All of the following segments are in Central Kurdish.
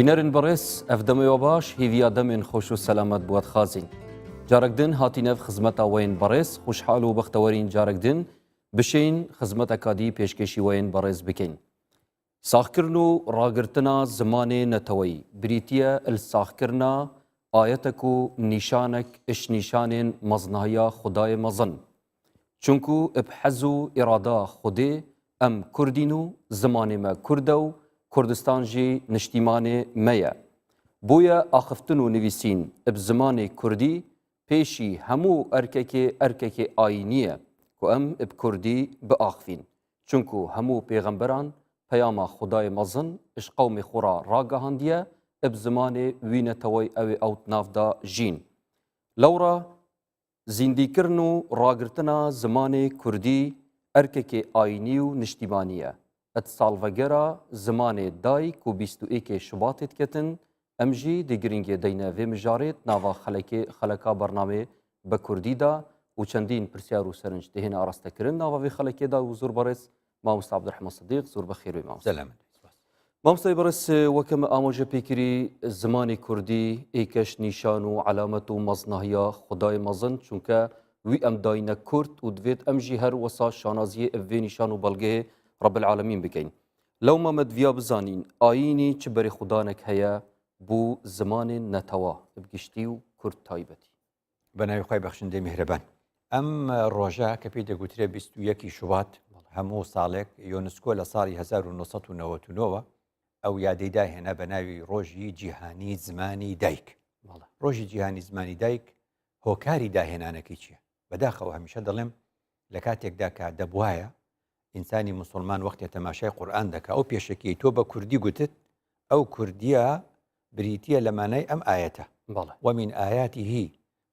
Bînerên birêz ev demê we baş hêviya demên xweş û selamet bi we dixwazîn. Carek din hatî nev xizmeta we yên birêz xweşhal û bextewerîn carek din bişên xizmeteka dî pêşkêşî we yên birêz bikîn. Saxkirin û ragirtina zimanê neteweyî birîtiye li saxkirina ayetek û nîşanek ji nîşanên meznahiya Xwedayê mezin. Çunku bi hez û îrada Xwedê em Kurdîn û zimanê me Kurd e û Kurdistan jî niştîmanê me ye. Bûye axiftin û nivîsîn bi zimanê Kurdî pêşî hemû erkekê erkekê ayînî ye ku em bi Kurdî biaxivîn. Çunku hemû pêxemberan peyama Xwedayê mezin ji qewmê xwe re ragihandiye, bi zimanê wî netewey ew ê ew di nav de jîn. Lewra zîndîkirin û ragirtina zimanê kurdî erkekê ayînî û niştîmanî ye. Di salvegera zimanê dayik ku 21 Şubatê diketin, Em jî di girîngê deyne vê mijarê di nava xelekê xeleka bernamê bi kurdî de û çendîn pirsyar û serinc dihêne arastekirin nava vê xelekê de û zor berêz Mamosta Abdurrahman Sidîq zor bi xêr wê mamosta. Selamet. Mamostayê berêz weke me amaje pê kirî zimanê kurdî êkeş nîşan û elamet û meznahiya Xwedayê mezin çunke wî em dayîne kurd û divêt em jî her wesa şanaziyê ev vê nîşan û belgehê Rebbil Alemîn bikeyn. Lewma me diviya bizanîn ayînî çi berêxwedanek heye bo zimanên netewa bi giştî û kurd taybetî. Bi navê xwe bexşindê mîhreban. Em roja ke pê degotire 21 Şubat hemû salek UNESCO li salî 1999 ew yadê da hêna bi navî Rojî Cîhanî Zimanî Dayik. Rojî Cîhanî Zimanî Dayik هۆکاری داهێنانەکەی چییە؟ بەداخەوە هەمیشە دەڵێم لە کاتێکدا کە دەبوایە ئینسانی مسلمان وەختێ تەماشای قورآن دەکا ئەو پێشەکیی تۆ بە کوردی گوتت ئەو کوردیە بریتە لە مانای ئەم ئاەتە بەڵێ ومن آياته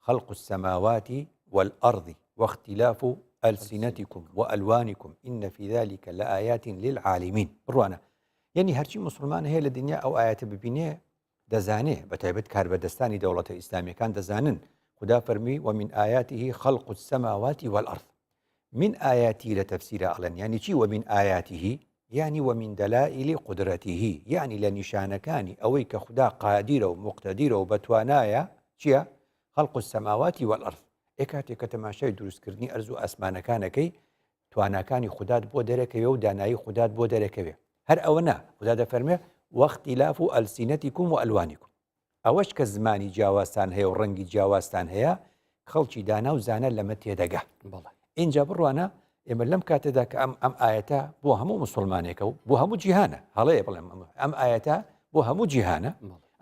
خلق السماوات والأرض واختلاف ألسنتكم وألوانكم إن في ذلك لآيات للعالمين بڕوانە یعنی هەرچی مسلمان هەیە لە دنیا ئەو ئاەتە ببینێ دەزانێ، بەتایبەت کاربەدەستانی دەوڵەتە ئیسلامیەکان دەزانن، خودا فەرمووی، ومن آیاته خلق السماوات والارض. من آیاته لە تەفسیرا ئەڵێن یانی چی ومن آیاته؟ یانی ومن دلائل قدرته، یانی لە نیشانەکانی ئەوەی کە خودا قادیرە و موقتەدیرە و بەتوانایە چیە؟ خلق السماوات والارض. ئێ کاتێک کە تەماشای دروستکردنی ئەرز و ئاسمانەکانەکەی تواناکانی خودات بۆ دەرەکەوێ و دانایی خودات بۆ دەرەکەوێ هەر ئەوە نا خودا دەفەرمێ واختلاف السنتکم و الوانکم ئەوەش کە زمانی جیاوازتان هەیە و ڕەنگی جیاوازتان هەیە خەڵکی دانا و زانە لەمە تێدەگا بەڵێ ئینجا بڕوانە ئێمە لەم کاتەدا کە ئەم ئەم ئاەتە بۆ هەموو مسلمانێکە و بۆ هەموو جیهانە هەڵەیە بڵێم ئەم ئاەتە بۆ هەموو جیهانە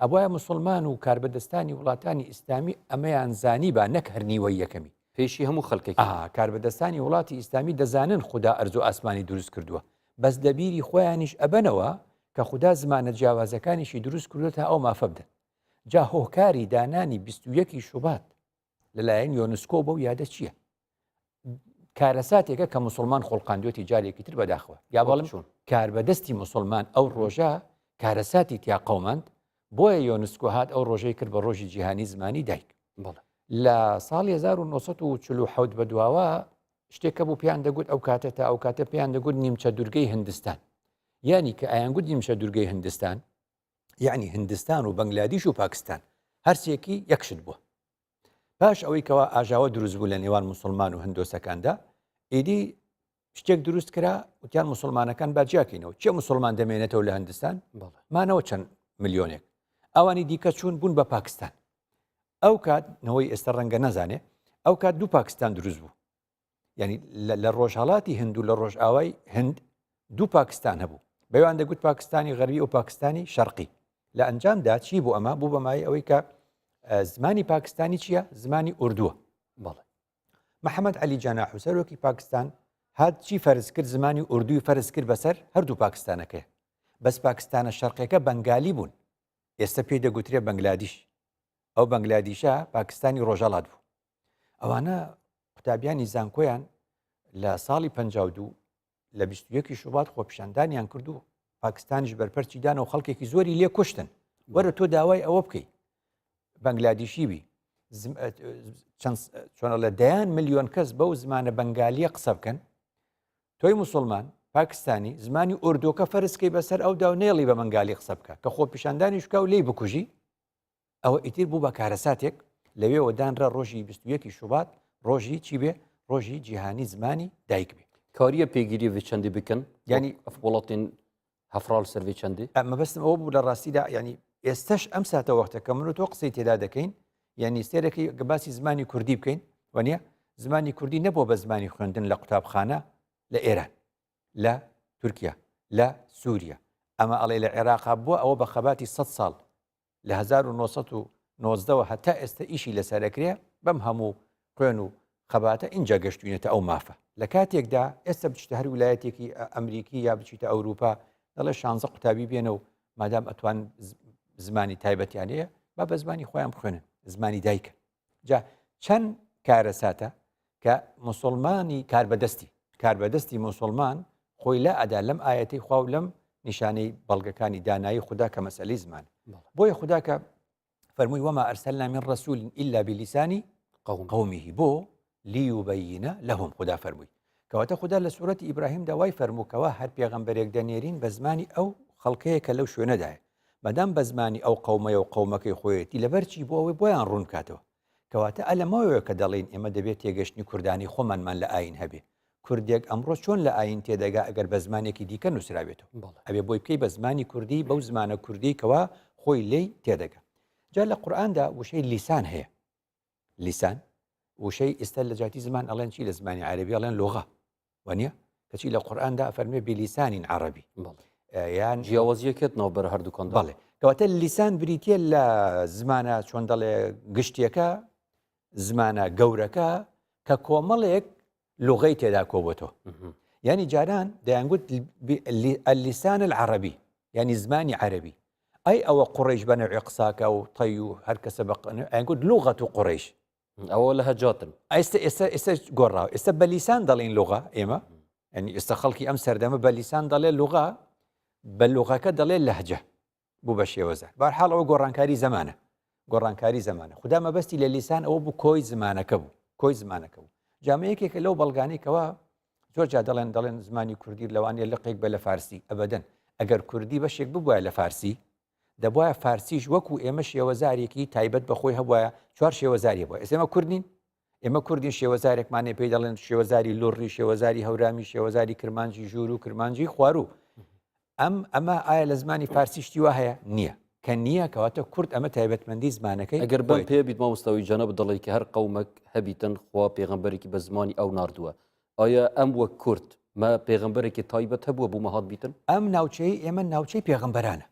ئەبواە مسلمان و کاربەدەستانی وڵاتانی ئیسلامی ئەمەیان زانی با نەک هەر نیوەی یەکەمی پێشی هەموو خەلکێکی. ئا کاربەدەستانی وڵاتی ئیسلامی دەزانن خودا ئەرز و ئاسمانی دروست کردووە بەس لە بیری خۆیانیش ئەبەنەوە کە خودا زمانە جیاوازەکانیشی دروست کردووە تا ئەو مافە بدەن جا هۆکاری دانانی 21 شوبات لەلایەن یۆنسکۆ بەو یادە چییە؟ کارەساتێکە کە مسلمان خۆڵقاندوێتی جارێکی تر بەداخەوە یا بەڵم چۆن؟ کاربەدەستی مسلمان ئەو ڕۆژە کارەساتی تیا قەوماند بۆیە یۆنسکۆ هات ئەو ڕۆژەی کرد بە ڕۆژی جیهانی زمانی دایک لە ساڵی 1947 بەدواوە شتێکە بوو پێیان دەگوت ئەو کاتە تا ئەو کاتە پێیان دەگوت نیمچە دوورگەی هندستان یعنی کە ئەیانگوت نیمچە دوورگەی هندستان یعنی هندستان و بەنگلادیش و پاکستان هەرسێکی یەکشت بووە پاش ئەوەی کەوا ئاژاوە دروست بوو لە نێوان مسلمان و هندۆسەکاندا ئیدی شتێک دروست کرا وتیان مسلمانەکان با جیاکەینەوە چێ مسلمان دەمێنێتەوە لە هندستان مانەوە چەند ملیۆنێک ئەوانی دیکە چوون بوون بە پاکستان ئەو کات نەوەی ئێستا ڕەنگە نەزانێ ئەو کات دوو پاکستان دروست بوو یعنی لە ڕۆژهڵاتی هند و لە ڕۆژئاوای هند دوو پاکستان هەبوو بەوان دەگوت پاکستانی غەربی و پاکستانی شەرقی لە ئەنجامدا چی بوو ئەمە بوو بەمای ئەوەی کە زمانی پاکستانی چییە زمانی ئوردووە بەڵێ محەممەد علی جەناح و سەرۆکی پاکستان هات چی فەرز کرد زمانی ئوردوی فەرز کرد بەسەر هەردوو پاکستانەکەی بەس پاکستانە شەرقەکە بەنگالی بوون ئێستا پێی دەگوترێ بەنگلادیش ئەو بەنگلادیشە پاکستانی ڕۆژەڵات بوو ئەوانە قوتابیانی زانکۆیان لە ساڵی 52 لە 21 شوبات خۆپیشاندانیان کرد و پاکستانیش بەرپەرچی دان و خەڵکێکی زۆری لێ کوشتن وەرە تۆ داوای ئەوە بکەیت بەنگلادیشی بی چەند چۆنە لە دەیان ملیۆن کەس بەو زمانە بەنگالیە قسە بکەن تۆی مسلمان پاکستانی زمانی ئۆردۆکە فەرزکەی بەسەر ئەودا و نێڵی بە مەنگالی قسە بکە کە خۆپیشاندانی شکا و لێی بکوژی ئەوە ئیتر بوو بە کارەساتێک لەوێوە دانرا ڕۆژی 21 شوبات ڕۆژی چی بێ ڕۆژی جیهانی زمانی دایک بێ کاریە پێگیری وی چەندی بکەن ینی ئەف وڵاتین هەفرال سەروی چەندی مەبەستم ئەوە بوو لە ڕاستیدا ینی ئێستش ئەم ساتە وەختە کە من و تۆ قسەی تێدا دەکەین یعنی سێرەکەی باسی زمانی کوردی بکەین وانە زمانی کوردی نەبووە بە زمانی خوێندن لە قوتابخانە لە ئێران لە تورکیا لە سووریا ئەمە ئەڵێ لە عێراقا بووە ئەوە بە خەباتی 100 ساڵ لە 1990 ەوە هەتا ئێستا ئیشی لەسەر ئەکرێ بەم هەموو خوێن و خەباتە ئینجا گەشتوینەتە ئەو مافە لە کاتێکدا ئێستا بچیتە هەر ولایەتێکی ئەمریکی یا بچیتە ئەوروپا دەڵێ شانزە قوتابی بێنە و مادام ئەتوان زمانی تایبەتیان هەیە با بە زمانی خۆیان بخوێنن زمانی دایکە جا چەند کارەساتە کە مسلمانی کاربەدەستی کاربەدەستی مسلمان خۆی لا ئەدا لەم ئاەتی خوا و لەم نیشانەی بەڵگەکانی دانایی خوددا کە مەسئلەی زمان بۆیە خوددا کە فەرمووی وما أرسلنا من رسول إلا بلسان قومه بۆ ليبين لهم خودا فەرمووی کەواتە خودا لە سوورەتی ئیبراهیمدا وای فەرموو کەوا هەر پێغەمبەرێک دەنێرین بە زمانی ئەو خەڵکەیە کە لەو شوێنەدایە مادام بە زمانی ئەو قەومەیە و قەومەکەی خۆیەتی لەبەر چی بۆ ئەوەی بۆیان ڕوون بکاتەوە کەواتە ئەلەمەوەیە کە دەڵێین ئێمە دەبێت تێگەشتنی کوردانی خۆمانمان لە ئاین هەبێ کوردێک ئەمڕۆ چۆن لە ئاین تێدەگا ئەگەر بە زمانێکی دیکە نووسراوێتەوە ئەبێ بۆی بکەی بە زمانی کوردی بەو زمانە کوردی کەوا خۆی لێی تێدەگا جا لە قورئاندا وشەی لیسان هەیە لیسان وشەی ئێستا لە جاتی زمان ئەڵێن چی لە زمانی عەربی ئەڵێن لغە وانە کەچی لە قورئاندا فەرمێ بلیسانین عەربی یان جیاوازیەکەت ناوبەر هەردووکان بەڵێ کەواتە لیسان بریتە لە زمانە چۆن دەڵێ گشتیەکە زمانە گەورەکە کە کۆمەڵێک لغەی تێدا کۆبۆتەوە ینی جاران دەیانگوت اللسان العربی ینی زمانی عەربی ئەی ئەوە قڕیش بە نەوعی قساکە و تەی و هەر کەسە بە ئەنگوت لغەت و قڕیش ئەوە لە هەجاتن ئێستا ئێستا ئێستا گۆڕاوە ئێستا بە لیسان دەڵین لغە ئێمە ینی ئێستا خەڵکی ئەم سەردەمە بە لیسان دەڵێ لغە بە لغەکە دەڵێ لەهجە بوو بە شێوەزار بارحاڵ ئەوە گۆڕانکاری زەمانە گۆڕانکاری زەمانە خودا مەبەستی لە لیسان ئەوە بوو کۆی زمانەکە بوو کۆی زمانەکە بوو جامە یەکێکە لەو بەڵگانەی کەوا زۆر جا دەڵێن دەڵێن زمانی کوردی لەوانەیە لقێک بە لە فارسی ئەبدەن ئەگەر کوردی بەشێک ببوایە لە فارسی دەبواە فارسیش وەکو ئێمە شێوەزارێکی تایبەت بە خۆی هەبواە چوار شێوەزاری بووە ئێستا کورد نین ئێمە کوردین شێوەزارێکمانێ پێی دەڵێن شێوەزاری لوڕی شێوەزاری هەورامی شێوەزاری کرمانجی ژوور و کرمانجی خواروو ئەم ئەمە ئایا لە زمانی فارسی شتی وا هەیە نییە کە نییە کەواتە کورد ئەمە تایبەتمەندی زمانەکەی ئەگەر بەم پێ بیت مامۆستاوی جەناب دەڵێی کە هەر قەومەک هەبیتن خوا پێغەمبەرێکی بە زمانی ئەو ناردووە ئایا ئەم وەک کورد مە پێغەمبەرێکی تایبەت هەبووە بۆ مەهات بیتن؟ ئەم ناوچەی ئێمە ناوچەی پێغەمبەرانە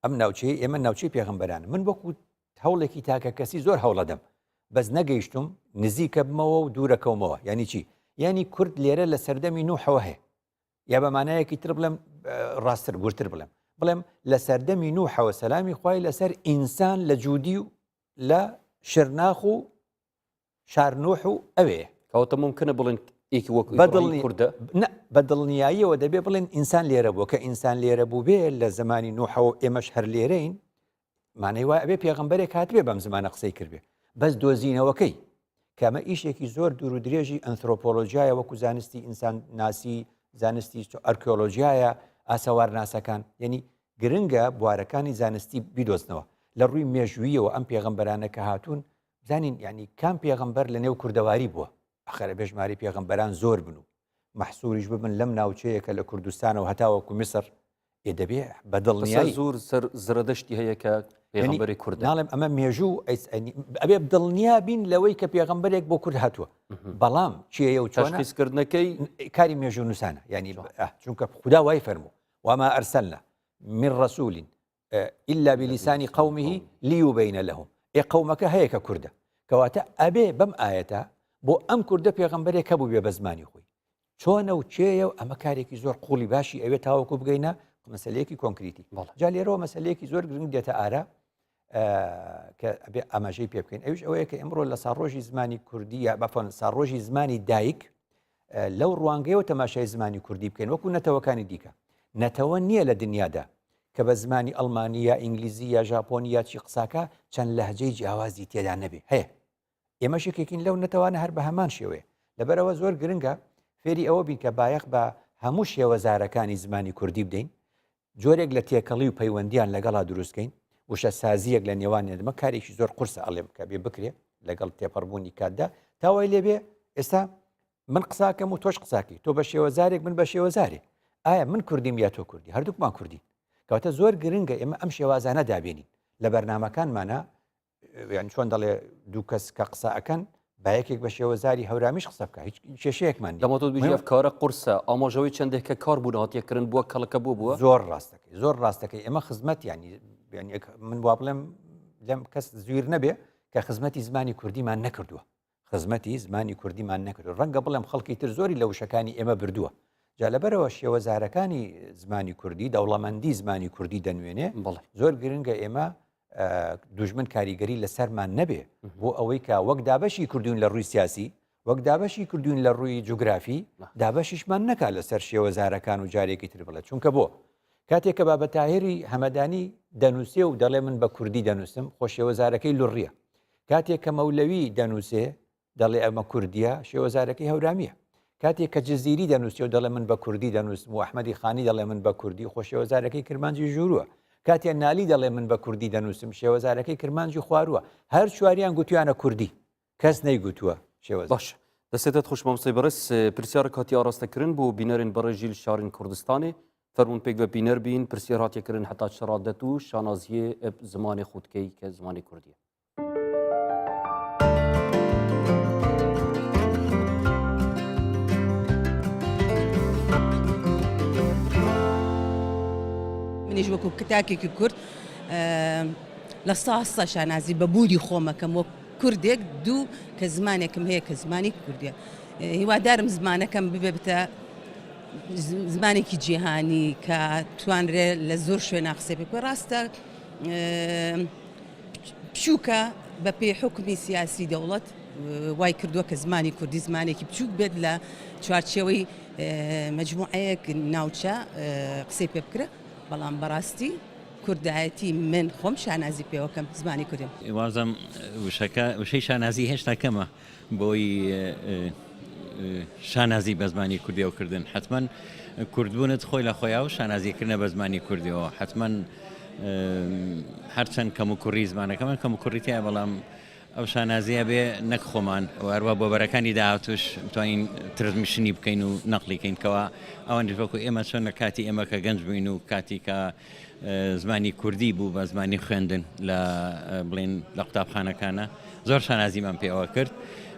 ئەم ناوچەی ئێمە ناوچەی پێغەمبەرانە من وەکو هەوڵێکی تاکە کەسی زۆر هەوڵەدەم بەس نەگەیشتم نزیکە بمەوە و دوورەکەومەوە یعنی چی یعنی کورد لێرە لە سەردەمی نوحەوە هەیە یا بە مانایەکی تر بڵێم ڕاستتر وردتر بڵێم بڵێم لە سەردەمی نوحەوە سەلامی خوای لەسەر ئینسان لە جوودی و لە شرناخ و شار نوح و ئەوێ کەواتە ممکنە بڵێن یەکی وەک ئیبراهیم کوردە؟ نە بە دڵنیاییەوە دەبێ بڵێن ئینسان لێرە بووە کە ئینسان لێرە بوو بێ لە زمانی نوحەوە ئێمەش هەر لێرەین مانای وایە ئەبێ پێغەمبەرێک هاتبێ بەم زمانە قسەی کردبێ بەس دۆزینەوەکەی کە ئەمە ئیشێکی زۆر دوور و درێژی ئەنثرۆپۆلۆژیایە وەکو زانستی ئینسان ناسی زانستی ئەرکیۆلۆژیایە ئاسەوارناسەکان یعنی گرنگە بوارەکانی زانستی بیدۆزنەوە لە ڕووی مێژوویەوە ئەم پێغەمبەرانە کە هاتوون بزانین یعنی کام پێغەمبەر لە نێو کوردەواری بووە ئەخەرە بێژماری پێغەمبەران زۆر بن و مەحسوریش ببن لەم ناوچەیە کە لە کوردستانەوە هەتاوەکو میسر ئێ دەبێ بە دڵنیایی زۆر سەر زرەدەشتی هەیە کە پێغەمبەری کورد ناڵێم ئەمە مێژوو ئەبێ دڵنیا بین لەوەی کە پێغەمبەرێک بۆ کورد هاتووە بەڵام کێیە و تەشخیصکردنەکەی کاری مێژوو نووسانە ینی چونکە خودا وای فەرموو وما أرسلنا من رسول إلا بلسان قومه ليبين لهم ئێ قەومەکە هەیە کە کوردە کەواتە ئەبێ بەم ئایەتە بۆ ئەم کوردە پێغەمبەرێک هەبوو بێ بە زمانی خۆی چۆنە و کێیە و ئەمە کارێکی زۆر قوڵی باشی ئەوێ تاوەکو بگەینە مەسلەیەکی کۆنکریتی جا لێرەوە مەسلەیەکی زۆر گرنگ دێتە ئارا کە ئەبێ ئاماژەی پێ بکەین ئەوش ئەوەیە کە ئەمڕۆ لە ساڕۆژی زمانی کوردی یا بەفۆن ساڕۆژی زمانی دایک لەو ڕوانگەیەوە تەماشای زمانی کوردی بکەین وەکو نەتەوەکانی دیکە نەتەوە نییە لە دنیادا کە بە زمانی ئەڵمانی یا ئینگلیزی یا ژاپۆنی یا چی قساکە چەند لەهجەی جیاوازی تێدا نەبێ هەیە ئێمەش یەکێکین لەو نەتەوانە هەر بە هەمان شێوەیە لەبەرەوە زۆر گرنگە فێری ئەوە بین کە بایەخ بە هەموو شێوەزارەکانی زمانی کوردی بدەین، جۆرێک لە تێکەڵی و پەیوەندیان لەگەڵا دروستکەین، وشە سازیەک لە نێوان ئێمە کارێکی زۆر قورسە ئەڵێم کە بێ بکرێ لەگەڵ تێپەڕبوونی کاتدا تا وای لێبێ ئێستا من قساکەم و تۆش قساکەی تۆ بە شێوەزارێک من بە شێوەزارێ ئایا من کوردیم یا تۆ کوردی هەردووکمان کوردین کەواتە زۆر گرنگە ئێمە ئەم شێوازانە دابێنین لە بەرنمەکانمانە یان چۆن دەڵێ دوو کەس کە قسە ئەکەن با یەکێک بە شێوەزاری هەورامیش قسە بکە هیچ کێشەیەکمان دەما تۆ بژی ئەف کارە قورسە ئاماژەوەی چەندێک کە کار بوون هاتیە کردن بووە کەڵکە بوو بووە زۆر ڕاستەکەی زۆر ڕاستەکەی ئێمە خزمەت ینی من وا بڵێم لەم کەس زویر نەبێ کە خزمەتی زمانی کوردیمان نەکردووە خزمەتی زمانی کوردیمان نەکردووە ڕەنگە بڵێم خەڵکی تر زۆری لە وشەکانی ئێمە بردووە جا لەبەرەوە شێوەزارەکانی زمانی کوردی دەوڵەمەندی زمانی کوردی دەنوێنێ زۆر گرنگە ئێمە دوژمن کاریگەری لەسەرمان نەبێ بۆ ئەوەی کە وەک دابەشی کردوین لە ڕووی سیاسی وەک دابەشی کردوین لە ڕووی جوگرافی دابەشیشمان نەکا لەسەر شێوەزارەکان و جارێکی تر بڵێ چونکە بۆ کاتێک کە بابە تاهێری هەمەدانی دەنووسێ و دەڵێ من بە کوردی دەنووسم خۆ شێوەزارەکەی لوڕیە کاتێک کە مەولەوی دەنووسێ دەڵێ ئەمە کوردیە شێوەزارەکەی هەورامیە کاتێک کە جززیری دەنووسێ و دەڵێ من بە کوردی دەنووسم و ئەحمەدی خانی دەڵێ من بە کوردی خۆ شێوەزارەکەی کرمانجی ژووروە کاتێ نالی دەڵێ من بە کوردی دەنووسم شێوەزارەکەی کرمانجی خوارووە هەر چواریان گوتویانە کوردی کەس نەیگوتووە شێوەزار. باش دەسێتت خوش مامۆستای بەڕێز پرسیارێک هاتی ئاراستە کرن بۆ بینەرên بەڕێژی li شارên Kurdistanê فەرموون پێک ve bîner bîn پرسیار hatiye kirin heta çi radet û şanaziyê bi zimanê xwe dikey ke zimanê Kurdî ye. منیش وەکو تاکێکی کورد لە سا سا شانازی بە بوونی خۆمەکەم وەک کوردێک دوو کە زمانێکم هەیە کە زمانی کوردیە هیوادارم زمانەکەم ببێتە زمانێکی جیهانی کە توانرێ لە زۆر شوێنا قسەی پێ بکرێ ڕاستە بچووکە بە پێی حوکمی سیاسی دەوڵەت وای کردووە کە زمانی کوردی زمانێکی بچووک بێت لە چوارچێوەی مەجموعەیەک ناوچە قسەی پێ بکرێ بەڵام بەڕاستی کوردایەتی من خۆم شانازی پێوەکەم زمانی کوردیم. وازم وشەکە وشەی شانازی هێشتا کەمە بۆی شانازی بە زمانی کوردیەوە کردن حتمما کوردبوونت خۆی لە خۆیان و شانازیکردە بە زمانی کوردیەوە حتمما هەرچەند کەم و کوڕی زمانەکەمان کەم و کوڕی تیا بەڵام ئەو شانازیە بێ نەک خۆمان و هەروە بۆ بەرەکانی داهاتوش بتوانین ترزمیشنی بکەین و نەقلی کەین کەوا ئەوانیش وەکو ئێمە چۆن لە کاتی ئێمە کە گەنج بووین و کاتی کە زمانی کوردی بوو بە زمانی خوێندن لە بڵێن لە قوتابخانەکانە زۆر شانازیمان پێوە کرد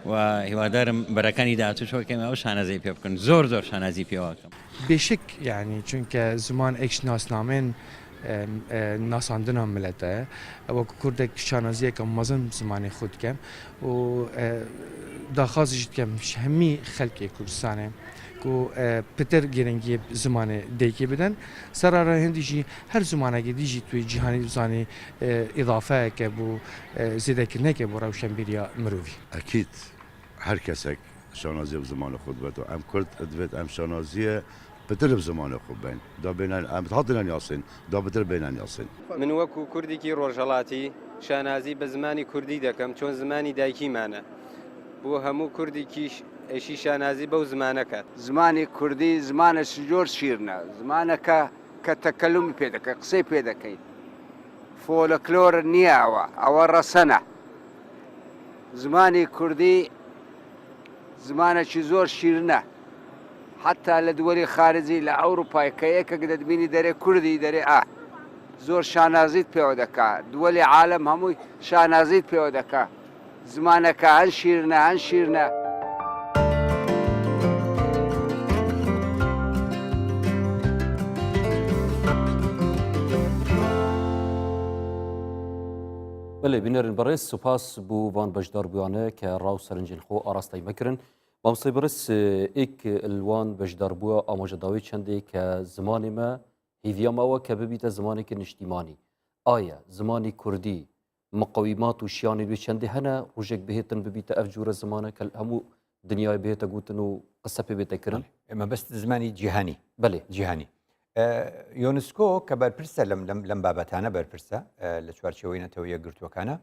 و هیوادارم بەرەکانی داهاتوش وەک ئێمە ئەو شانازی پێ بکەن زۆر زۆر شانازی پێوەکەم. بێشک یانی چونکە زمان ئێکش ناسنامێن ناساندنا ملەتە وەکو کوردێک شانازیەکە مەزن زمانی خو دکەم و داخوازیش دکەم هەمی خەلکێ کوردستانێ کو پتر گرنگیێ زمانێ دەیکێ بدەن سەرارا هێندیژی هەر زمانێکی دیژی توی جیهانی بزانێ ئیضافەیەکە بۆ زێدەکردنێکە بۆ رەوشەنبیریا مروڤی. ئەکید هەر کەسێک شانازیە بە زمانە خۆ دبێت و ئەم کورد دبێت ئەم شانازیە پتر بە زمانە خۆ بین دا بێنە ئەم هاتنە نیاسین دا پتر بێنە نیاسین. من وەکو کوردیکی ڕۆژهەڵاتی شانازی بە زمانی کوردی دەکەم چۆن زمانی دایکیمانە بۆ هەموو کوردیکیش ئەشی شانازی بەو زمانە کات. زمانی کوردی زمانەکی زۆر شیرنە زمانەکە کە تەکەلومی پێ دەکەی قسەی پێ دەکەی فۆلکلۆر نییە ئەوە ئەوە ڕەسەنە زمانی کوردی زمانەکی زۆر شیرنە حتا لە دووەری خارجی لە ئەوروپای کە یەکێک دەتبینی دەرێ کوردی دەرێ ئا زۆر شانازیت پێوە دەکا دووەلی عالم هەمووی شانازیت پێوە دەکا زمانەکە هەن شیرنە هەن شیرنە. بەلێ بینەرن بەڕێز سوپاس بۆ ڤان بەشداربووانە کە ڕا و سەرنجên خۆ ئاراستەی مەکرن. مامۆستای بەڕێز ئێک الوان بەشداربووە ئاماژە داوێ چەندێ کە زمانێ مە هیڤیا ماوە کە ببیتە زمانێکی نیشتیمانی. ئایا زمانی کوردی مقەویمات و شیانی دوێ چەندێ هەنە ڕۆژێک بهێتن ببیتە ئەف جورە زمانە کە هەموو دنیای بهێتە گوتن و قسە پێ بێتە کرن؟ مەبەست زمانی جیهانی. بەلێ. جیهانی. یۆنسکۆ کە بەرپرسە لەم لەم لەم بابەتانە بەرپرسە لە چوارچێوەی نەتەوە یەکگرتووەکانە.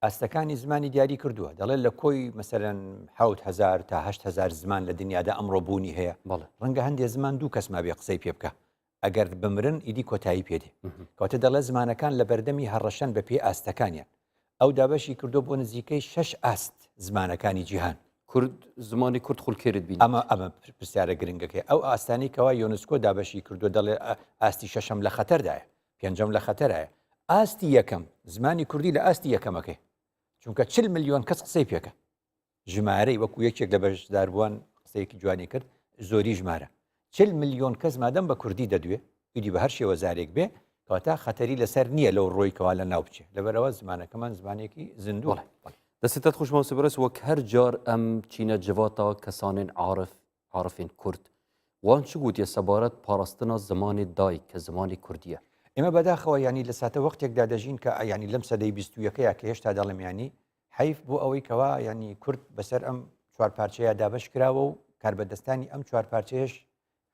ئاستەکانی زمانی دیاری کردووە دەڵێت لە کۆی مەسەرەن 1000 تا 8000 زمان لە دنیادا ئەمڕۆ بوونی هەیە بەڵێ ڕەنگە هەندێ زمان دوو کەس مابێ قسەی پێ بکە ئەگەر بمرن ئیدی کۆتایی پێدێ کەواتە دەڵێ زمانەکان لە بەردەمی هەڕەشەن بە پێی ئاستەکانیان ئەو دابەشی کردو بۆ نزیکەی شەش ئاست زمانەکانی جیهان. کورد زمانی کورد خولکێرت بینی. ئەمە ئەمە پرسیارە گرنگەکەی ئەو ئاستانی کەوا یۆنسکۆ دابەشی کردو دەڵێ ئاستی شەشەم لە خەتەردایە پێنجەم لە خەتەرایە ئاستی یەکەم زمانی کوردی لە ئاستی یەکەمەکەی چونکە چل ملیۆن کەس قسەی پێکە ژمارەی وەکو یەکێک لە بەشداربووان قسەیەکی جوانی کرد زۆری ژمارە چل ملیۆن کەس مادەم بە کوردی دەدوێ ئیدی بە هەر شێوەزارێک بێ کەواتە خەتەری لەسەر نییە لەو ڕۆی کەوا لە ناو بچێ لەبەرەوە زمانەکەمان زمانێکی زیندووە. دەستت خوش مامۆستا بەڕێز وەک هەر جار ئەم چینە جڤاتا کەسانێن عارف عارفین کورد وان چ گوتیە سەبارەت پاراستنا زمانی دایک کە زمانی کوردیە؟ ئێمە بەداخەوە یانی لە ساتە وەختێکدا دەژین کە یانی لەم سەدەی بیستویەکەیە کە هێشتا دەڵێم یانی حەیف بۆ ئەوەی کەوا یانی کورد بەسەر ئەم چوار پارچەیە دابەش کراوە و کاربەدەستانی ئەم چوار پارچەیەش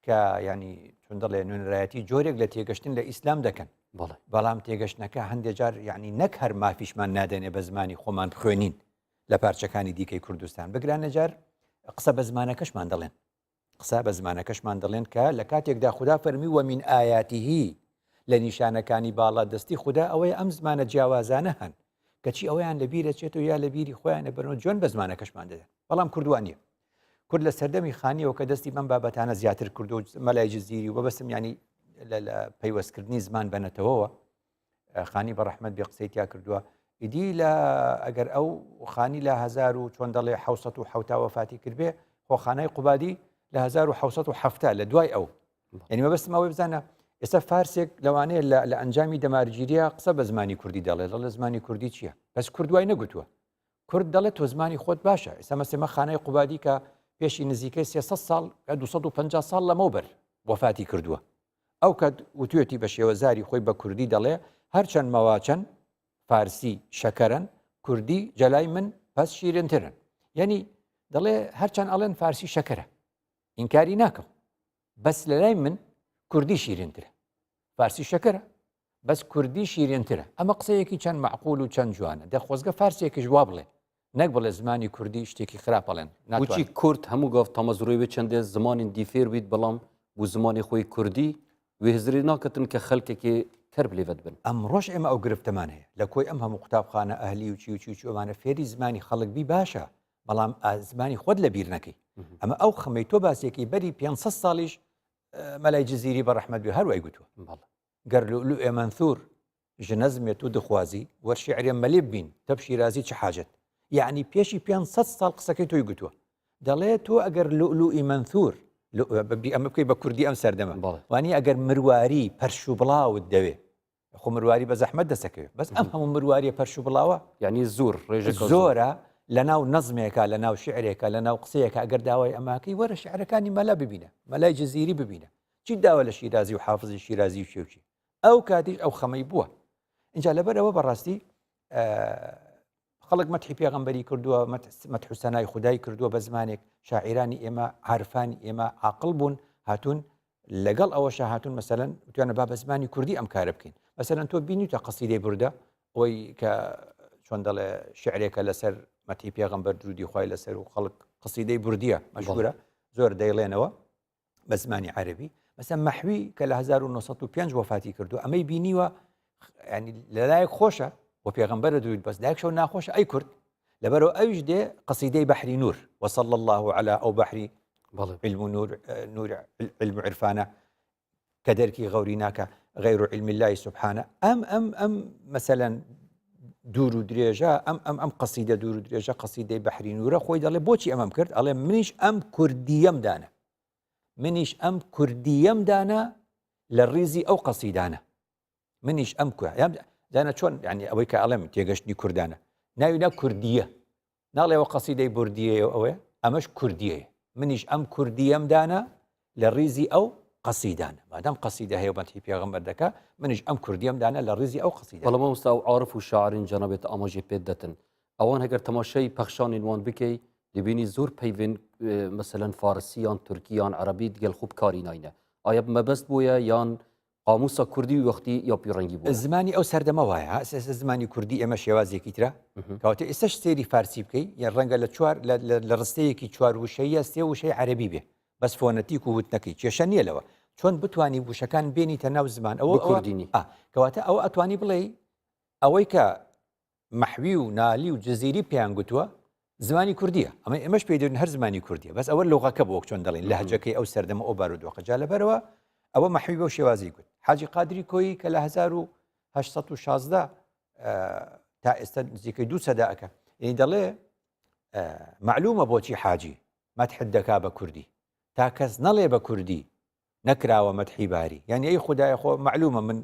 کە ینی چون دەڵێ نوێنەرایەتی جۆرێک لە تێگەشتن لە ئیسلام دەکەن بەڵام تێگەشتنەکە هەندێک جار یعنی نەک هەر مافیشمان نادەنێ بە زمانی خۆمان بخوێنین لە پارچەکانی دیکەی کوردستان بگرانە جار قسە بە زمانەکەشمان دەڵێن قسە بە زمانەکەشمان دەڵێن کە لە کاتێکدا خودا فەرمی ومن آیاته لە نیشانەکانی باڵا دەستی خودا ئەوەیە ئەم زمانە جیاوازانە هەن کەچی ئەوەیان لە بیرە چێت و یا لە بیری خۆیان بەرەوە جوێن بە زمانەکەشمان دەدەن بەڵام کوردوان نیە کورد لە سەردەمی خانیەوە کە دەستی بەم بابەتانە زیاتر کردو مەلای جززیری و بەبەستم ینی لە پەیوەستکردنی زمان بەنەتەوەوە خانی بە ڕەحمەت بێ قسەی تیا کردووە ئیدی لە ئەگەر ئەو خانی لە هزار و چۆن دەڵێ 1970 وەفاتی کردبێ خۆخانای قوبادی لە 1970 لە دوای ئەو یعنی مەبەستم ئەوەی بزانە ئێستا فارسێک لەوانەیە لە ئەنجامی دەمارگیریە قسە بە زمانی کوردی دەڵێ دەڵێ زمانی کوردی چییە بەس کورد وای نەگوتووە کورد دەڵێت تۆ زمانی خۆت باشە ئێستا مەسێمە خانای قوبادی کە پێشی نزیکەی 300 ساڵ 250 ساڵ لەمەوبەر وەفاتی کردووە ئەو کات وتوێتی بە شێوەزاری خۆی بە کوردی دەڵێ هەرچەند مەواچەن فارسی شەکەرن کوردی جەلای من پەس شیرنترن یعنی دەڵێ هەرچەند ئەڵێن فارسی شەکەرە ئینکاری ناکەم بەس لە لای من کوردی شیرنترە فارسی شەکەرە بەس کوردی شیرنترە ئەمە قسەیەکی چەند معقول و چەند جوانە دە خۆزگە فارسێکیش وا بڵێ نەک بڵێ زمانی کوردی شتێکی خراپ ئەڵێن بۆچی کورد هەموو گاف تامەزرۆی وێ چەندێ زمانین دی فێر بیت بەڵام بۆ زمانی خۆی کوردی وێ هزری ناکەتن کە خەلکێکی کەرب لێڤت بن. ئەمڕۆش ئێمە ئەو گرفتەمان هەیە لە کۆی ئەم هەموو قوتابخانە ئەهلی و چی و چی و چی ئەمانە فێری زمانی خەڵک بی باشە بەڵام زمانی خۆت لە بیر نەکەی ئەمە ئەو خەمەی تۆ باسێکی بەری 500 ساڵیش مەلای جزیری بە ڕەحمەت بێ هەر وای گوتووە گەر لولوئێ مەنثور ژ نەزمێ تو دخوازی وەر شیعرێ مەلی ببین تەب شیرازی چ حاجەت یەعنی پێشی 500 ساڵ قسەکەی تۆی گوتووە دەڵێ تۆ ئەگەر لولوئی مەنثور ئەمە بکەی بە کوردی ئەم سەردەمە وانی ئەگەر مرواری پەرش و بڵاوت دەوێ خۆ مرواری بە زەحمەت دەسەکەوێت بەس ئەم هەموو مرواریە پەرش و بڵاوە یعنی زۆر ڕێژە زۆرە لە ناو نەزمێکە لە ناو شعرێکە لە ناو قسەیەکە ئەگەر داوای ئەماکەی وەرە شعرەکانی مەلا ببینە مەلای جززیری ببینە چی داوە لە شیرازی و حافزی شیرازی و چێوچی ئەو کاتیش ئەو خەمەی بووە اینجا لەبەر ئەوە بەڕاستی خەڵک مەتحی پێغەمبەری کردووە مەتح و سەنای خودای کردووە بە زمانێک شاعیرانی ئێمە عارفانی ئێمە عاقڵ بوون هاتوون لەگەڵ ئەوەشە هاتوون مەسەلەن وتوانە با بە زمانی کوردی ئەم کارە بکەین مەسەلەن تۆ بینیتە قەسیدەی بوردە ئەوەی کە چۆن دەڵێ شعرێکە لەسەر مەتحی پێغەمبەر درودی خوای لەسەر و خەڵک قەسیدەی بوردیە مەشهورە زۆر دەیڵێنەوە بە زمانی عەربی مەسەن مەحوی کە لە 1905 وەفاتی کردو ئەمەی بینیوە ینی لەلایەک خۆشە و پێغمبەرە دوید بەس لایەک شەو ناخۆشە ئەی کورد لەبەرەوە ئەویش دێ قەسیدەی بەحری نور وصلى الله على ئەو بەحری علم و نور نور علم و عرفانە کە دەرکی غەوری ناکە غیر علم الله سبحانه ئەم ئەم ئەم مەسەلەن دوور و درێژە ئەم ئەم ئەم قەسیدە دوور و درێژە قەسیدەی بەحری نورە خۆی دەڵێ بۆچی ئەمەم کرد ئەڵێ منیش ئەم کوردیەم دانا منیش ئەم کوردیەم دانا لە ڕیزی ئەو قەسیدانە منیش ئەم دانا چۆن ینی ئەوەی کە ئەڵێم تێگەشتنی کوردانە ناوی نا کوردیە ناڵێەوە قەسیدەی بردیەیە ئەوەیە ئەمەش کوردیەیە منیش ئەم کوردیەم دانا لە ڕیزی ئەو قەسیدانە مادام قەسیدە هەیە و مەدحی پێغەمبەر دەکا منیش ئەم کوردیەم دانا لە ڕیزی ئەو قەسیدە بەڵام مامۆستا ئەو عارف و شاعرین جەنابت ئاماژەی پێت دەتن ئەوان هەگەر تەماشای پەخشانین وان بکەی دەبینی زۆر پەیڤن مەسەلەن فارسی یان تورکی یان عەرەبی دگەل خۆ بکاری ناینە ئایا مەبەست بووە یان. قاموسا کوردی وی وەختی یا پی ڕەنگی بووە. زمانی ئەو سەردەمە وایە ها ئێستا زمانی کوردی ئێمە شێوازێکی ترە کەواتە ئێستاش سەیری فارسی بکەی یان ڕەنگە لە چوار لە ڕستەیەکی چوار وشەیە سێ وشەی عەرەبی بێ بەس فۆنەتیک و وتنەکەی کێشە نییە لەوە چۆن بتانی وشەکان بێنیتە ناو زمان ئەوە کوردی نی کەواتە ئەوە ئەتوانی بڵێ ئەوەی کە مەحوی و نالی و جززیری پێیان گوتووە زمانی کوردیە ئەمە ئێمەش پێی دەوتن هەر زمانی کوردیە بەس ئەوە لۆغەکە بوو وەک چۆن دەڵێن لەهجەکەی ئەو سەردەمە ئەو بارودۆخە جا لەبەرەوە ئەوە مەحوی بەو شێوازی گوت حاجی قادری کۆیی کە لە 1816 تا ئێستا نزیکەی دوو سەدا ئەکە یعنی دەڵێ معلومە بۆچی حاجی مەتحت دەکا بە کوردی تا کەس نەڵێ بە کوردی نەکراوە مەتحی باری یعنی ئەی خدایە خۆ معلومە من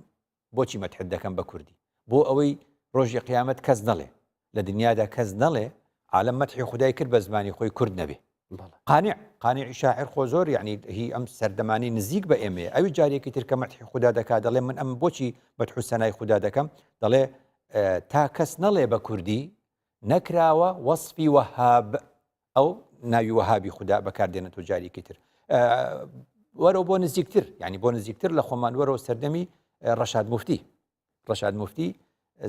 بۆچی مەتحت دەکەم بە کوردی؟ بۆ ئەوەی ڕۆژی قیامەت کەس نەڵێ، لە دنیادا کەس نەڵێ عالەم مەتحی خودای کرد بە زمانی خۆی کورد نەبێ. قانع، قانعی شاعیر خۆ زۆر یەعنی هی ئەم سەردەمانەی نزیک بە ئێمەیە، ئەوی جارێکی تر کە مەتحی خودا دەکا دەڵێ من ئەم بۆچی مەتح و سەنای خودا دەکەم؟ دەڵێ تا کەس نەڵێ بە کوردی نەکراوە وەسفی وەهاب. ئەو ناوی وەهابی خودا بەکاردێنێتەوە جارێکی تر وەرەوە بۆ نزیکتر ینی بۆ نزیکتر لە خۆمان وەرەوە سەردەمی ڕەشاد مفتی ڕەشاد مفتی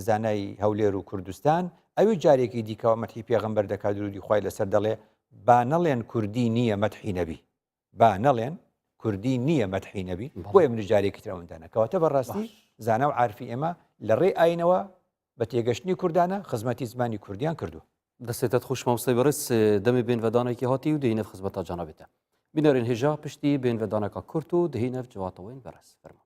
زانای هەولێر و کوردستان ئەوی جارێکی دیکەوە مەتحی پێغەمبەر دەکات درودی خوای لەسەر دەڵێ با نەڵێن کوردی نییە مەتحی نەبی با نەڵێن کوردی نییە مەتحی نەبی بۆیە منیش جارێکی تر ئەوەم دانا کەواتە بەڕاستی زانا و عارفی ئێمە لە ڕێی ئاینەوە بە تێگەشتنی کوردانە خزمەتی زمانی کوردیان کردووە. دەستێتت خوش مامۆستای بەڕێز دەمێ بێنڤەدانێکی هاتی و دهینەف خزمەتا جەنابێتە بینەرێن هێژا پشتی بێنڤەدانەکە کورت و دهینەف جواتەوەین بەڕێز فەرموو.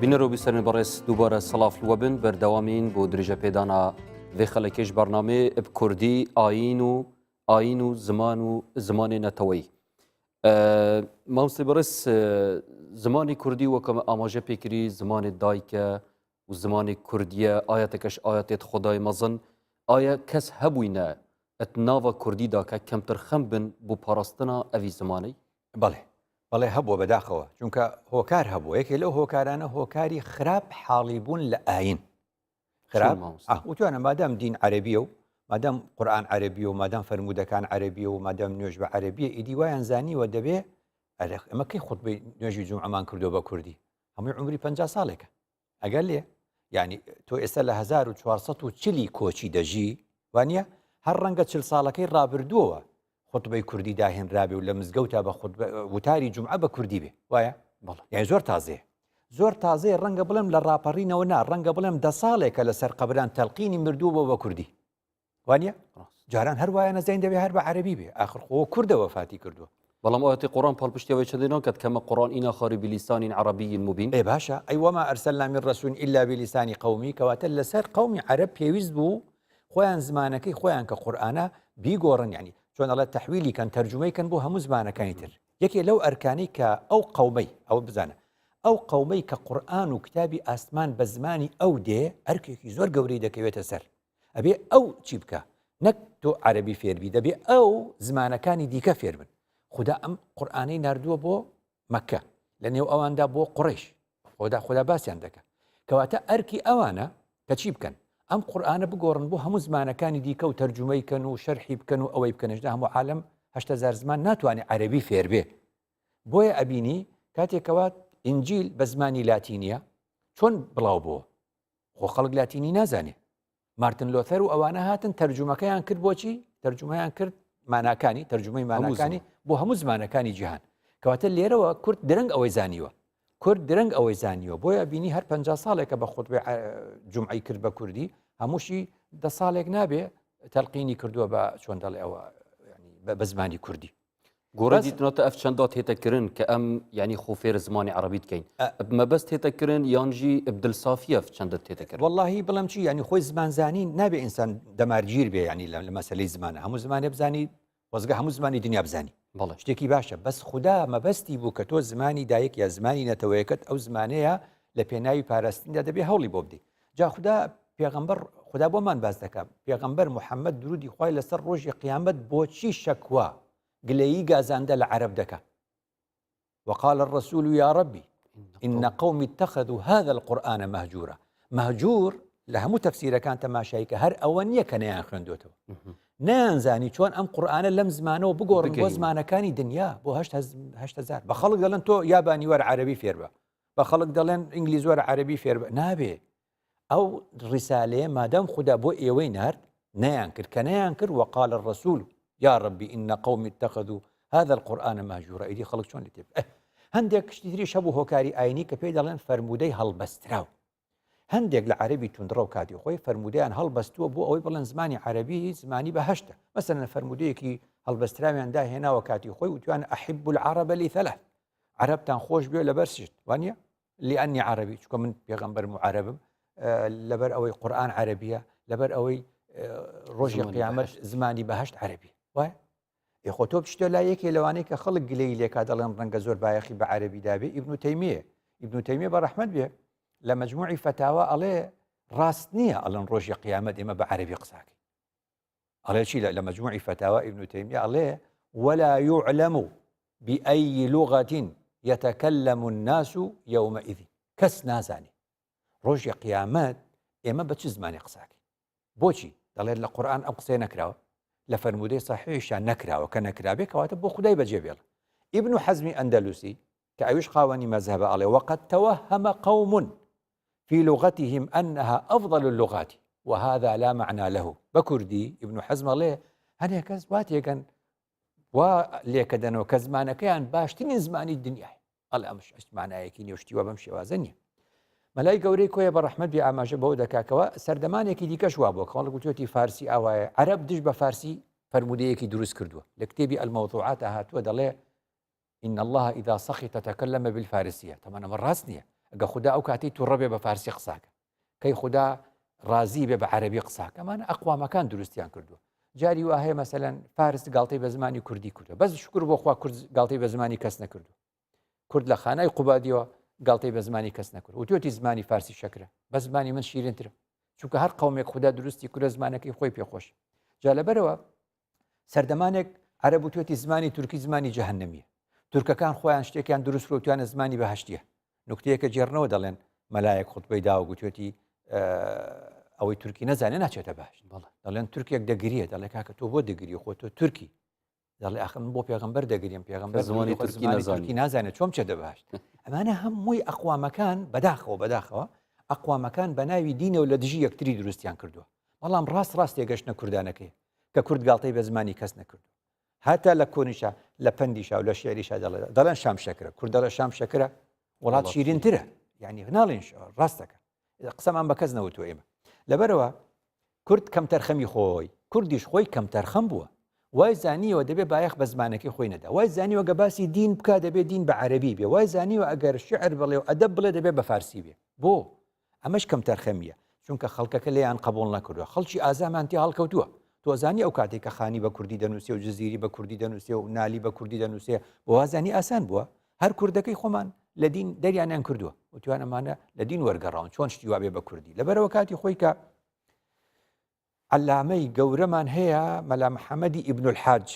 بینەر و بیسەرên بەڕێز دووبارە سڵاف لوە بن بەردەوامین بۆ درێژە پێدانا vê xelekê ji bernameyê bi kurdî ayîn û ayîn û ziman û zimanê neteweyî. Mamoste birêz zimanê kurdî weke me amaje pê kirî zimanê dayike û zimanê kurdiye ayeteke ji ayetê Xwedayê mezin aye kes hebûyne et nava kurdî da ke kemtir xem bin bo parastina evî zimanê؟ بەڵێ بەڵێ هەبووە بەداخەوە چونکە هۆکار هەبووە یەکێ لەو هۆکارانە هۆکاری خراپ حاڵی بوون لە ئاین خراپ وتوانە مادام دین عەربیە و مادام قورآن عەربیە و مادام فەرموودەکان عەربیە و مادام نوێژ بە عەربیە ئیدی وایان زانیوە دەبێ ئەمە کەی خوتبەی نوێژی جومعەمان کردو بە کوردی هەمووی عمری پ ساڵێکە ئەگەر لێ یعنی تۆ ئێستا لە 1440 کۆچی دەژی وانە هەر ڕەنگە چل ساڵەکەی ڕابردووەوە خوتبەی کوردی داهێنرابێ و لە مزگەوتا بە خوتبە وتاری جومعە بە کوردی بێ وایە؟ بەڵێ. یانی زۆر تازەیە. زۆر تازەیە ڕەنگە بڵێم لە ڕاپەڕینەوە نا ڕەنگە بڵێم دە ساڵێکە لەسەر قەبران تەلقینی مردووە بۆ بە کوردی وانە؟ ڕاست. جاران هەر وایە نەزین دەبێ هەر بە عەرەبی بێ ئاخر خۆ کوردە وەفاتی کردووە. بەڵام ئایەتی قورئان پاڵپشتی ئەوەی چەندی ناکات کە مە قورئان ئینا خاری بلیسان عربی مبین. ئێ باشە ئەی وما ارسلنا من رسول الا بلسان قومه کەواتە لەسەر قەومی عەرەب پێویست بوو خۆیان زمانەکەی خۆیان کە قورئانە بیگۆڕن یعنی چۆن ئەڵێ تەحویلی کەن تەرجومەی کەن بۆ هەموو زمانەکانی تر یەکێ لەو ئەرکانەی کە ئەو قەومەی ئەوە بزانە ئەو قەومەی کە قورئان و کتابی ئاسمان بە زمانی ئەو دێ ئەرکێکی زۆر گەورەی دەکەوێتە سەر ئەبێ ئەو چی بکە نەک تۆ عەربی فێربی دەبێ ئەو زمانەکانی دیکە فێر بن خدا ئەم قورئانەی نردووە بۆ مەکە لە نێو ئەواندا بۆ قڕیش خۆدا خۆدا باسیان دەکە کەواتە ئەرکی ئەوانە کە چی بکەن ئەم قورآانە بگۆڕن بۆ هەموو زمانەکانی دیکە و تەرجمەی کەن و شەرحی بکەن و ئەوەی بکەنشدا هەموو عالم هزار زمان ناتوانێت عەربی فێربێ بۆیە ئەبینی کاتێکەوە ئینجیل بە زمانی لاتینیە چۆن بڵاو بووە خۆ خەڵک لاتینی نازانێ مارتن لۆثەر و ئەوانە هاتن تەرجومەکەیان کرد بۆچی تەرجومەیان کرد ماناکانی تەرجومەی ماناکانی بۆ هەموو زمانەکانی جیهان کەواتە لێرەوە کورد درەنگ ئەوەی زانیوە کورد درەنگ ئەوەی زانیوە بۆیە بینی هەر پ ساڵێکە بە خۆت جمعی کرد بە کوردی هەمووشی دە ساڵێک نابێ تەلقینی کردووە بە چۆن دەڵێ ئەوە بە زمانی کوردی گۆڕی دیتنەوە ئەف چەندات هێتە کرن کە ئەم یعنی خۆ فێر زمانی عەرەبی دکەین مەبەست هێتە کرن یان ژی ئەبدل سافیەف چەندت تێتە کرد واللهی بڵێم چی یعنی خۆی زمانزانی نابێ ئینسان دەمارگیر بێ یعنی لە مەسەلەی زمانە هەموو زمانێ بزانی وەزگە هەموو زمانی دنیا بزانی بەڵێ شتێکی باشە بەس خودا مەبەستی بوو کە تۆ زمانی دایک یا زمانی نەتەوەیەکەت ئەو زمانەیە لە پێناوی پاراستندا دەبێ هەوڵی بۆ بدەیت جا خودا پێغەمبەر خودا بۆمان باس دەکا پێغەمبەر محەممەد درودی خوای لەسەر ڕۆژی قیامەت بۆچی شەکوا گلەیی گازاندە لە عەرەب دەکا وقال الرسول يا ربي إن قومي اتخذوا هذا القرآن مهجورا. مەهجور لە هەموو تەفسیرەکان تەماشای کە هەر ئەوە نییە کە نەیان خوێندوێتەوە نەیانزانی چۆن ئەم قورآانە لەم زمانەوە بگۆڕن بۆ زمانەکانی دنیا بۆ هزار بە خەڵک دەڵێن تۆ یابانی وەرە عەربی فێربە بە خەڵک دەڵێن ئینگلیز وەرە عەربی فێربە نابێ ئەو ڕیسالەیە مادام خودا بۆ ئێوەی نارد نەیان کرد کە نەیان کرد وقال الرسول یا ربی إن قومي اتخذوا هذا القرآن مهجورا ئیدی خەڵک چۆن لێ تێ هەندێک شتی تریش هەبوو هۆکاری ئاینی کە پێی دەڵێن فەرموودەی هەڵبەستراو هەندێک لە عەربی توندڕەو کاتی خۆی فەرموودەیان هەڵبەستووە بۆ ئەوەی بڵێن زمانی عەربی زمانی بەهشتە مەسەلەن فەرموودەیەکی هەڵبەستراویان داهێناوە کاتی خۆی وتویان أحب العرب لثلاث عەرەبتان خۆش بێ لەبەر شت وانە لأني عربي چونکە من پێغەمبەرم و عەرەبم لەبەر ئەوەی قورآن عەربیە لەبەر ئەوەی ڕۆژی قیامەت زمانی بەهشت عەربی وایە خۆ تۆ بچتە لا یەکێ لەوانەیە کە خەڵک گلەی لێکا دەڵێن ڕەنگە زۆر بایەخی بە عەربی دابێ ئیبن تەیمیە ئیبن تەیمیە بە ڕەحمەت بێ لە مەجموعی فەتاوا ئەڵێ ڕاست نییە ئەڵێن ڕۆژی قیامەت ئێمە بە عەربی قساکەین ئەڵێ چی لە مەجموعی فەتاوا ئیبن تەیمیە ئەڵێ ولا يعلم بأي لغة يتكلم الناس يومئذ کەس نازانێ ڕۆژی قیامەت ئێمە بە چ زمانی قساکەین بۆچی دەڵێت لە قورآن ئەم قسەیە نەکراوە لە فەرموودەی صحیحیشان نەکراوە کە نەکرابێ کەواتە بۆ خدای بەجێ بێڵ ئیبن حەزمی ئەندەلوسی کە ئەویش خاوەنی مەزهەبە ئەڵێ وقد توهم قوم في لغتهم أنها أفضل اللغات وهذا لا معنى له بە کوردی ئیبن حەزم ئەڵێ هەنێک کەس وا تێگەن وا لێکەدەنەوە کە زمانەکەیان باشترین زمانی دنیای ئەڵێ ئەمش هیچ مانایەکی نیە و شتی وا بەم شێوازە نییە. مەلای گەورەی کۆیە بە ڕەحمەت بێ ئاماژە بەوە دەکاکەوە سەردەمانێکی دیکەش وا بووە کەڵک وتوێتی فارسی ئاوایە عەرەب دژ بە فارسی فەرموودەیەکی دروست کردووە لە کتێبی الموضوعات هاتووە دەڵێ إن الله إذا سخط تكلم بالفارسية طبعا ئەمە ڕاست نییە ئەگە خودا ئەو کاتی تووڕە بێ بە فارسی قساکە کەی خودا ڕازی بێ بە عەربی قساکە ئەمانە ئەقوامەکان دروستیان کردووە جاری وا هەیە مەسەلەن فارس گاڵتەی بە زمانی کوردی کردووە بەس شکر بۆ خوا کورد گاڵتەی بە زمانی کەس نەکردو کورد لە خانای قوبادیەوە گاڵتەی بە زمانی کەس نەکرد وتوێتی زمانی فارسی شەکرە بە زمانی من شیرینترە چونکە هەر قومێک خودا دروستی کورە زمانەکەی خۆی پێخۆش جا لەبەرەوە سەردەمانێک عەرەب وتوێتی زمانی تورکی زمانی جەهەنەمیە تورکەکان خۆیان شتێکیان دروست کرد زمانی بەهشتیە نوکتەیەکە جێڕنەوە دەڵێن مەلایەک خوتبەی داوە گوتوێتی ئەوەی تورکی نەزانێ ناچێتە باش بەڵێ دەڵێن تورکێک دەگریە دەڵێ کاکە تۆ بۆ دەگری خۆ تۆ تورکی دەڵێ ئاخر من بۆ پێغەمبەر دەگریم پێغەمبەر زمانی تورکی نازانی نازانێت چۆن چێتە باش ئەمانە هەمووی ئەقوامەکان بەداخەوە بەداخەوە ئەقوامەکان بە ناوی دینەوە لە دژی یەکتری دروستیان کردووە بەڵام ڕاست ڕاست تێگەشتنە کوردانەکەی کە کورد گاڵتەی بە زمانی کەس نەکردو هەتا لە کۆنیشا لە پەندیشا و لە شعریشا دەڵێ دەڵێن شام شەکرە کورد دەڵێ شام شەکرە وڵات شیرینترە یعنی ناڵێن ڕاستەکە قسەمان بە کەس نەوتوە ئێمە لەبەرەوە کورد کەمتەرخەمی خۆی کوردیش خۆی کەمتەرخەم بووە وای زانیەوە دەبێ بایەخ بە زمانەکەی خۆی نەدا وای زانیوە گە باسی دین بک دەبێ دین بە عەربی بێ وای زانیوە ئەگەر شعر بڵێ و ئەدەب بڵێ دەبێ بە فارسی بێ بۆ ئەمەش کەمتەرخەمییە، چونکە خەڵکەکە لێیان قبوڵ نەکردووە، خەڵکی ئازامان تێ هەڵکەوتووە. تۆ ئەزانی ئەو کاتەی کە خانی بە کوردی دەنووسێ و جزیری بە کوردی دەنووسێ و نالی بە کوردی دەنووسێ، بۆ وازانی ئاسان بووە؟ هەر کوردەکەی خۆمان لە دین دەریانیان کردووە، وتویان ئەمانە لە دین وەرگەڕاون، چۆن شتی وا بێ بە کوردی؟ لەبەرئەوە کاتی خۆی کە عەلامەی گەورەمان هەیە مەلا محەمەدی ئیبنولحاج،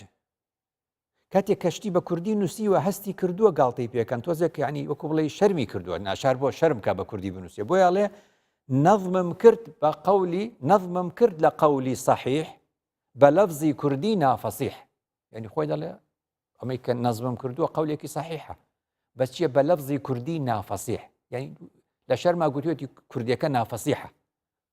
کاتێک کەشتی بە کوردی نووسیوە هەستی کردووە گاڵتەی پێکەن تۆزێک یعنی وەکو بڵێ شەرمی کردووە ناچار بۆ شەرم کا بە کوردی بنووسێ بۆیە ئەڵێ نەظمم کرد بە قەولی نەظمم کرد لە قەولی صحیح بە لەفزی کوردی نافەسیح یعنی خۆی دەڵێ ئەمەی کە نەظمم کردووە قەولێکی صحیحە بەس چیە بە لەفزی کوردی نافەسیح یعنی لە شەرما گوتوێتی کوردیەکە نافەسیحە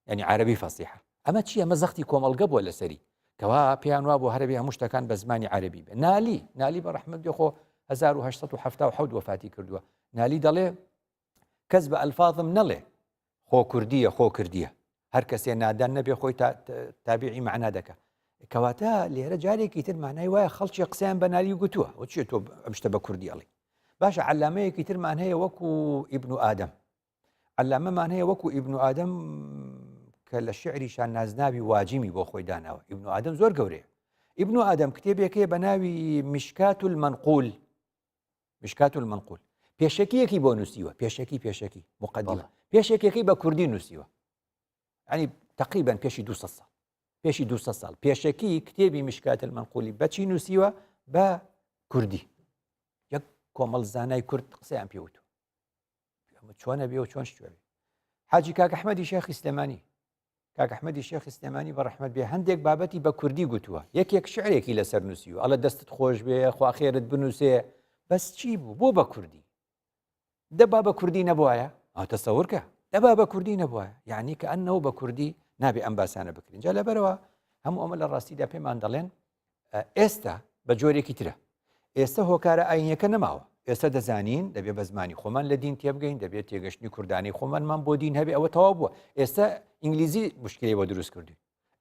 یعنی عەرەبی فەسیحە ئەمە چی ئەمە زەختی کۆمەڵگە بووە لەسەری کەوا پێیان وا بۆ هەربی هەموو شتەکان بە زمانی عەربی بێ نالی نالی بە ڕەحمەت بێ خۆ 1970 وەفاتی کردووە نالی دەڵێ کەس بە ئەلفاظم نەڵێ خۆ کوردیە خۆ کردیە هەر کەسێ نادان نەبێ خۆی تابعی معنا دەکە کەواتە لێرە جارێکی تر مانای وایە خەڵکی قسەیان بە نالی گوتووە و چیە تۆ ئەم شتە بە کوردی ئەڵێ باشە عەلامەیەکی ترمان هەیە وەکو ئیبن و ئادەم عەلامەمان هەیە وەکو ئیبن ئادەم کە لە شعریشان نازناوی واجیمی بۆ خۆی داناوە ئیبن ئادەم زۆر گەورەیە ئیبن ئادەم کتێبێکەیە بە ناوی مشکات المنقول مشکات المنقول پێشەکیەکی بۆ نووسیوە پێشەکی پێشەکی مقدمە پێشەکیەکەی بە کوردی نووسیوە ینی تقریبا پێشی 200 ساڵ پێشی 200 ساڵ پێشەکی کتێبی مشکات المنقولی بەچی نووسیوە بە کوردی یەک کۆمەڵ زانای کورد قسەیان پێوتو چۆنە بێ و چۆن شتێ. حاجی کاک ئەحمەدی شێخی سلێمانی کاک ئەحمەدی شێخی سلێمانی بە ڕەحمەت بێ هەندێک بابەتی بە کوردی گوتووە یەکێک شعرێکی لەسەر نووسیوە ئەڵێ دەستت خۆش بێ خوا خێرت بنووسێ بەس چی بوو بۆ بە کوردی دەبا بە کوردی نەبواە تەسەورکە دەبا بە کوردی نەبواە یعنی کە ئەنەوە بە کوردی نابێ ئەم باسانە بکرین جا لەبەرەوە هەموو ئەمە لە ڕاستیدا پێمان دەڵێن ئێستا بە جۆرێکی ترە ئێستا هۆکارە ئاینیەکە نەماوە ئێستا دەزانین دەبێ بە زمانی خۆمان لە دین تێبگەین دەبێت تێگەشتنی کوردانی خۆمانمان بۆ دین هەبێ ئەوە تەواو بووە ئێستا ئینگلیزی مشکلی بۆ دروست کردوین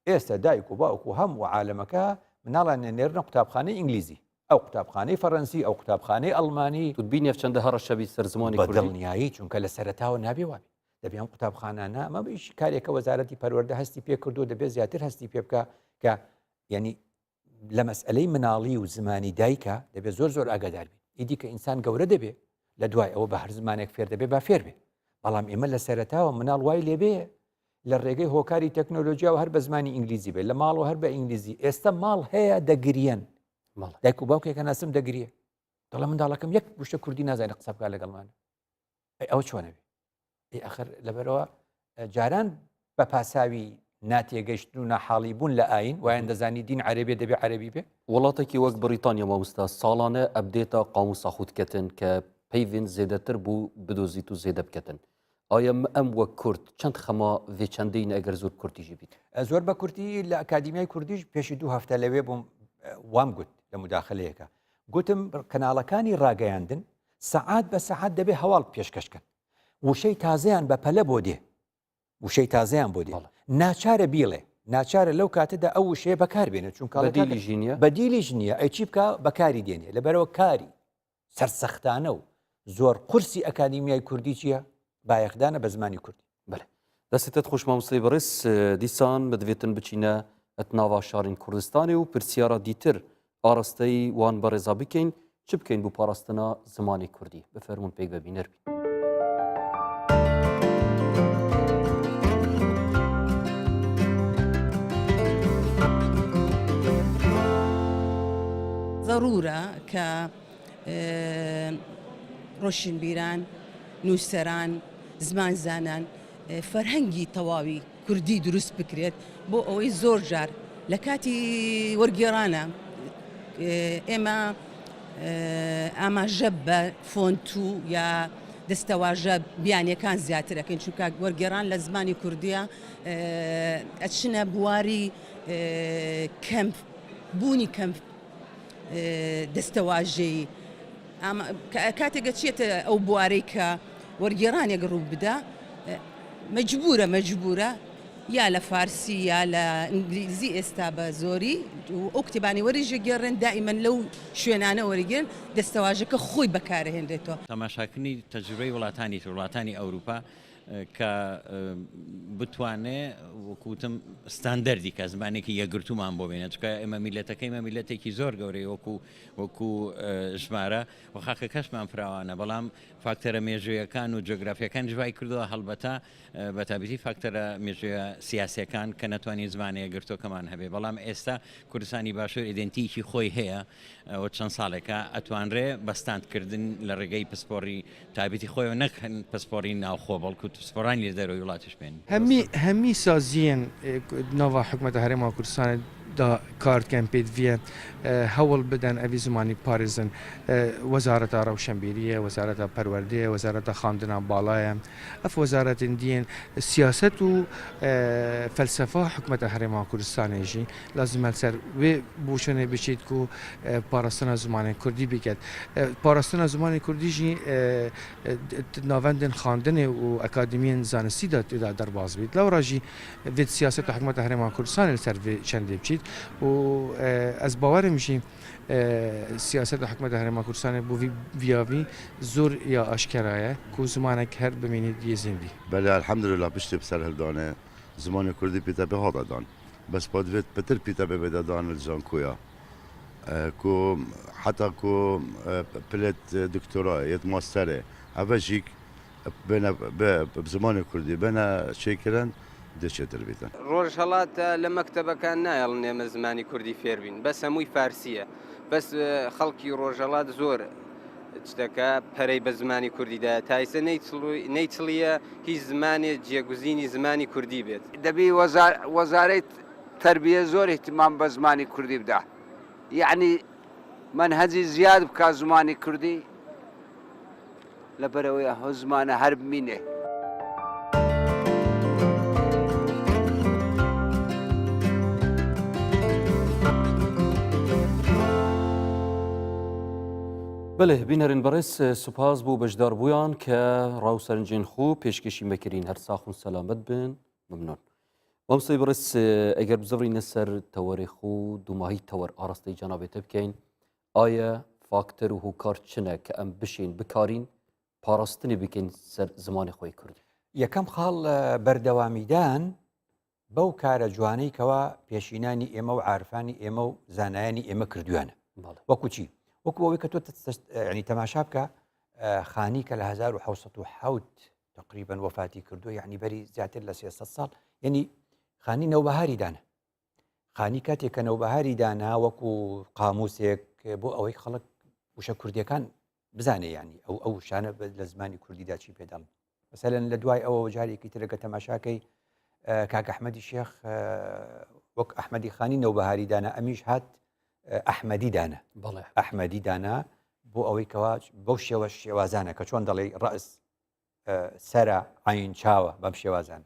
ئێستا دایک و باوک و هەموو عالەمەکە مناڵان نێرنە قوتابخانەی ئینگلیزی ئەو قوتابخانەی فەرەنسی ئەو قوتابخانەی ئەڵمانی بینێ چەندە هەڕەشە بی سەر زمانی کوردی دڵنیایی چونکە لە سەرەتاوە نابێ وابێ دەبێ ئەم قوتابخانانە ئەمە بەیش کارێکە وەزارەتی پەروەردە هەستی پێ کردو دەبێت زیاتر هەستی پێ بکە کە یعنی لە مەسئلەی مناڵی و زمانی دایکە دەبێت زۆر زۆر ئاگادار بین ئیدی کە ئینسان گەورە دەبێ لە دوای ئەوە بە هەر زمانێک فێر دەبێ با فێر بێ بەڵام ئێمە لە سەرەتاوە مناڵ وای لێبێ لە ڕێگەی هۆکاری تەکنۆلۆژیا و هەر بە زمانی ئینگلیزی بێت لە ماڵ و هەر بە ئینگلیزی ئێستا ماڵ هەیە دەگریەن دایک و باوکێکە ناسم دەگریە دەڵێ منداڵەکەم یەک وشە کوردی نازانێت قسە بکات لەگەڵمان ئەی ئەوە چۆنە بێ ئەی ئەخر لەبەرەوە جاران بە پاساوی ناتێگەشتن و ناحاڵی بوون لە ئاین وایان دەزانی دین عەربێ دەبێ عەربی بێ وڵاتێکی وەک بریتانیا مامۆستا ساڵانە ئەبدێتە قاموسا خود کەتن کە پەیڤن زێدەتر بوو بدۆزیت و زێدە بکەتن ئایا ئەم وەک کورد چەند خەما vê çendê ne eger zor کورتی jî بیت زۆر بە کورتی لە ئەکادیمیای کوردیش پێشی دوو هەفتە لەوێ بووم وام گوت لە مداخلەیەەکە گوتم کەناڵەکانی ڕاگەیاندن سەعات بە سەعات دەبێ هەواڵ پێشکەش کەن وشەی تازەیان بە پەلە بۆ دێ وشەی تازەیان بۆ دێ ناچارە بیڵێ ناچارە لەو کاتەدا ئەو وشەیە بەکار بێنێت چونکە بەدیلیش نییە بەدیلیش نییە ئەی چی بکە بەکاری دێنێ لەبەرەوە کاری سەرسەختانە و زۆر قورسی ئەکادیمیای کوردی چییە بایەخدانە بە زمانی کوردی بەێ دەستت خۆش مامۆستای بەڕێز دیسان بدوێتن بچینە ئەتناوا شارین کوردستانی و پرسیارە دیتر ئاراستەی وان بەڕێزا بکەین چ بکەین بۆ پاراستنا زمانی کوردی بفەرمونون پێک بە بینەر بین. ضرورە کە ڕۆشنبیران، نووسەران، زمانزانان فەرهەنگی تەواوی کوردی دروست بکرێت بۆ ئەوەی زۆر جار لە کاتی وەرگێڕانە ئێمە ئاماژە بە فۆنت و یا دەستەواژە بیانیەکان زیاتر ئەکەین چونکە وەرگێڕان لە زمانی کوردیە ئەچنە بواری کەم بوونی کەم دەستەواژەی کاتێک ئەچێتە ئەو بوارەی کە وەرگێڕانێک ڕوو بدا مەجبورە مەجبورە یا لە فارسی یا لە ئینگلیزی ئێستا بە زۆری ئەو کتێبانی وەریژەگێڕێن دائیمەن لەو شوێنانە وەرگێن دەستەواژەکە خۆی بەکارهێنرێتەوە. تەماشاکردنی تەجروبەی وڵاتانی تر، وڵاتانی ئەوروپا کە بتوانێ وەکو وتم ستاندەردی کە زمانێکی یەکگرتوومان بۆ بێنێت چونکە ئێمە میللەتەکەی ئێمە میللەتێکی زۆر گەورەیە وەکو وەکو ژمارە و خاکەکەشمان فراوانە بەڵام فاکتەرە مێژوویەکان و جۆگرافیەکانیش وای کردووە هەڵبەتە بەتابەتی فاکتەرە مێژوویە سیاسیەکان کە نەتوانین زمانە یەکگرتووەکەمان هەبێ بەڵام ئێستا کوردستانی باشوور ئیدێنتیکی خۆی هەیە و چەند ساڵێکە ئەتوانرێ بە ستاندکردن لە ڕێگەی پسپۆڕی تایبەتی خۆیەوە نەک پسپۆڕی ناوخۆ بەڵکو پسپۆڕانی لە دەرەوەی وڵاتیش بێن. هەمی هەمی سازیێن ناڤا حکومەتە هەرێما کوردستانێ دا کار دکەن پێدڤیە هەوڵ بدەن ئەڤی زمانی بپارێزن وەزارەتا رەوشەنبیریە وەزارەتا پەروەردەیە وەزارەتا خاندنا باڵایە ئەف وەزارەتێن دیێن سیاسەت و فەلسەفا حکومەتە هەرێما کوردستانێ ژی لازمە لەسەر وێ بوچونێ بچیت کو پاراستنا زمانێ کوردی بکەت. پاراستنا زمانێ کوردی ژی ناڤەندێن خاندنێ و ئەکادیمیێن زانستی دا تێدا دەرباز بیت. لەورا ژی ڤێت سیاسەتا حکومەتا هەرێما کوردستانێ لەسەر ڤێ چەندێ بچیت و ئەز باوەرم ژی سیاسەتا حکومەتا هەرێما کوردستانێ بۆ ڤی ڤیاڤی زۆر یا ئاشکەرایە کو زمانەک هەر بمینیت یێ زیندی. بەلێ الحمدللە پشتێ بسەرهەلدانێ زمانێ کوردی پیتەپێ هاتە دان. بەس پادڤێت پتر پیتە بێ بێدە دان زانکۆیا کو حتا کو پلێت دکتۆرا یەت ماستەرێ ئەڤە ژیک بێنە بە زمانی کوردی بێنە چێکردن دێ چێتر بیتن. ڕۆژهەڵاتە لە مەکتەبەکان نایەڵن ئێمە زمانی کوردی فێر بین بەس هەمووی فارسیە بەس خەڵکی ڕۆژهەڵات زۆر. چتەکە پەرەی بە زمانی کوردی دایە تا ئیسە نەیچڵیە هیچ زمانێ جێگوزینی زمانی کوردی بێت. دەبی وەزارەی تەربیە زۆر ئیهتیمام بە زمانی کوردی بدا یەعنی مەنهەجی زیاد بکا زمانی کوردی لەبەرئەوەی ئه زمانە هەر بمینێ. بەێ بینەرن بەڕێز سوپاس بۆ بەشداربوویان کە ڕاو سەرنجێن خۆ پێشکەشی مەکرین هەر ساخ و سەلامەت بن ممنون مامۆستای بەڕێز ئەگەر بزڕینە سەر تەوەرێ خۆ دوماهی تەوەر ئاراستەی جەنابێتە بکەین ئایا فاکتەر و هۆکار چنە کە ئەم بشین بکارین پاراستنی بکەین سەر زمانی خۆی کوردی؟ یەکەم خاڵ بەردەوامیدان بەو کارە جوانەی کەوا پێشینانی ئێمە و عارفانی ئێمە و زانایانی ئێمە کردویانە وەکو چی وەکو ئەوەی کە تۆ ینی تەماشا بکە خانی کە لە 1970 تقریبا وەفاتی کردو یعنی بەری زیاتر لە 300 ساڵ یعنی خانی نەوبەهاری دانا خانی کاتێک کە نەوبەهاری دانا وەکو قاموسێک بۆ ئەوەی خەڵک وشە کوردیەکان بزانێ ینی ئەو ئەو شانە لە زمانی کوردیدا چی پێدەڵ مەسەلەن لە دوای ئەوە جارێکی ترەکە تەماشاکەی کاک ئەحمەدی شێخ وەک ئەحمەدی خانی نەوبەهاری دانا ئەمیش هات ئەحمەدی دانا بەڵێ ئەحمەدی دانا بۆ ئەوەی کەوا بەو شێوە شێوازانە کە چۆن دەڵێ ڕئس سرە عین چاوە بەم شێوازان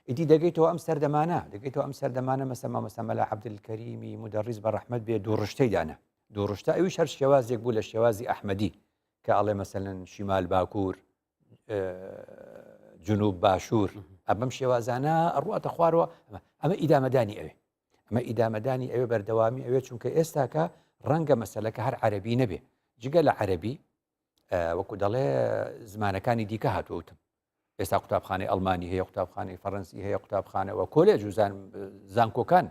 ئیدی دەگەیتەوە ئەم سەردەمانە دەگەیتەوە ئەم سەردەمانە مەسە مامۆستا مەلا عەبدولکەریمی مودەڕیس بە ڕەحمەت بێ دوو ڕشتەی دانا دوو ڕشتە ئەویش هەر شێوازێک بوو لە شێوازی ئەحمەدی کە ئەڵێ مەسەلەن شیمال باکوور جنوب باشوور ئەبم شێوازانە ئەڕواتە خوارەوە ئەمە ئیدامەدانی ئەوێ ئەمە ئیدامەدانی ئەوێ بەردەوامی ئەوێ چونکە ئێستاکە ڕەنگە مەسەلەکە هەر عەربی نەبێ جگە لە عەربی وەکو دەڵێ زمانەکانی دیکە هاتووتم ئێستا قوتابخانەی ئەڵمانی هەیە قوتابخانەی فەڕەنسی هەیە قوتابخانەوە کۆلێج و زانکۆکان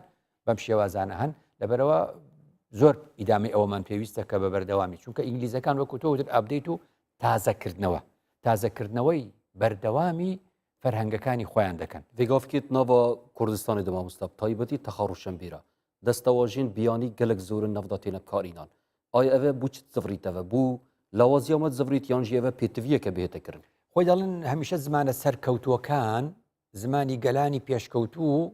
بەم شێوازانە هەن لەبەرەوە زۆر ئیدامی ئەوەمان پێویستە کە بە بەردەوامی چونکە ئینگلیزەکان وەکو تۆ وتت update و تازەکردنەوە تازەکردنەوەی بەردەوامی فەرهەنگەکانی خۆیان دەکەن. ڤێگافکێت ناڤا کوردستانێ دە مامۆستا تایبەتی تەخا ڕوشنبیرە دەستەواژێن بیانی گەلەک زۆرن نەڤدا تێنە بکارینان ئایا ئەڤە بو چ زڤریت ئەڤە بو لاوازیا مە زڤریت یان ژی ئەڤە پێتڤیەکە بهێتە کرن؟ خۆی دەڵێن هەمیشە زمانە سەرکەوتووەکان زمانی گەلانی پێشکەوتوو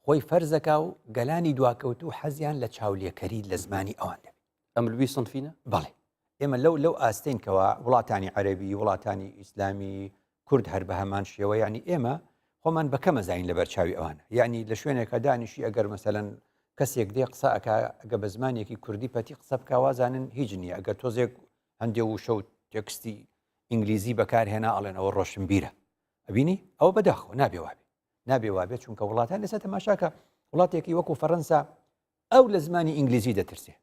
خۆی فەرزەکا و گەلانی دواکەوتوو حەزیان لە چاولێکەری لە زمانی ئەوان دەبێت. ئەم لوی سنفینە؟ بەڵێ ئێمە لەو لەو ئاستەین کەوا وڵاتانی عەرەبی وڵاتانی ئیسلامی کورد هەر بە هەمان شێوە یعنی ئێمە خۆمان بە کەمە زانین لەبەر چاوی ئەوانە یعنی لە شوێنێکە دانیشی ئەگەر مەسەلەن کەسێک دێ قسە ئەکا ئەگە بە زمانێکی کوردی پەتی قسە بکا وازانن هیچ نییە ئەگەر تۆزێک هەندێ وشە و تێکستی ئینگلیزی بەکارهێنا ئەڵێن ئەوە ڕۆشنبیرە ئەبینی ئەوە بەداخەوە نابێ وابێ نابێ وابێ چونکە وڵاتان لەسەر تەماشاکە وڵاتێکی وەکو فەرەنسا ئەو لە زمانی ئینگلیزی دەترسێ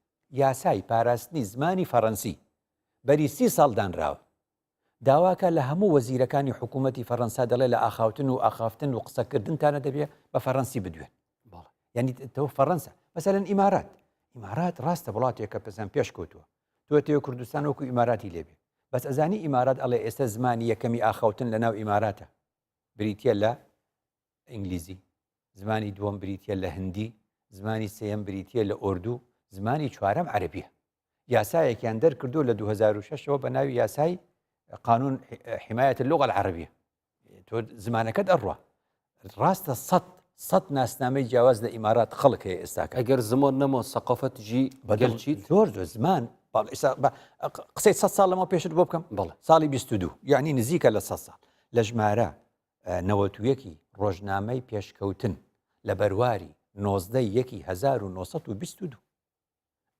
یاسای پاراستنی زمانی فەرەنسی بەری سی ساڵ دانراوە داواکە لە هەموو وەزیرەکانی حکوومەتی فەرەنسا دەڵێ لە ئاخاوتن و ئاخافتن و قسەکردنتانە دەبێ بە فەرەنسی بدوێن یعنی تۆ فەرەنسا مەسەلەن ئیمارات ئیمارات ڕاستە وڵاتێکە پزان پێشکەوتووە تۆ تێ کوردستان وەکو ئیماراتی لێبێ بەس ئەزانی ئیمارات ئەڵێ ئێستا زمانی یەکەمی ئاخاوتن لە ناو ئیماراتە بریتە لە ئینگلیزی زمانی دووەم بریتە لە هندی زمانی سێم بریتە لە ئۆردو زمانی چوارەم عەربیە یاسایەکیان دەرکردو لە 2006ەوە بە ناوی یاسای قانون حمایەت اللغة العربية تۆ زمانەکەت ئەڕوا ڕاستە سەد سەد ناسنامەی جیاواز لە ئیمارات خەڵک هەیە ئێستاکە ئەگەر زمان نەما سەقافەت ژی بەگەل چیت زۆر زۆر زمان قسەی سە ساڵ لەمە پێشت بۆ بکەم بەڵێ ساڵی 22 یعنی نزیکە لە سە ساڵ لە ژمارە نەوەتویەکی ڕۆژنامەی پێشکەوتن لە بەرواری 19 یەکی 1922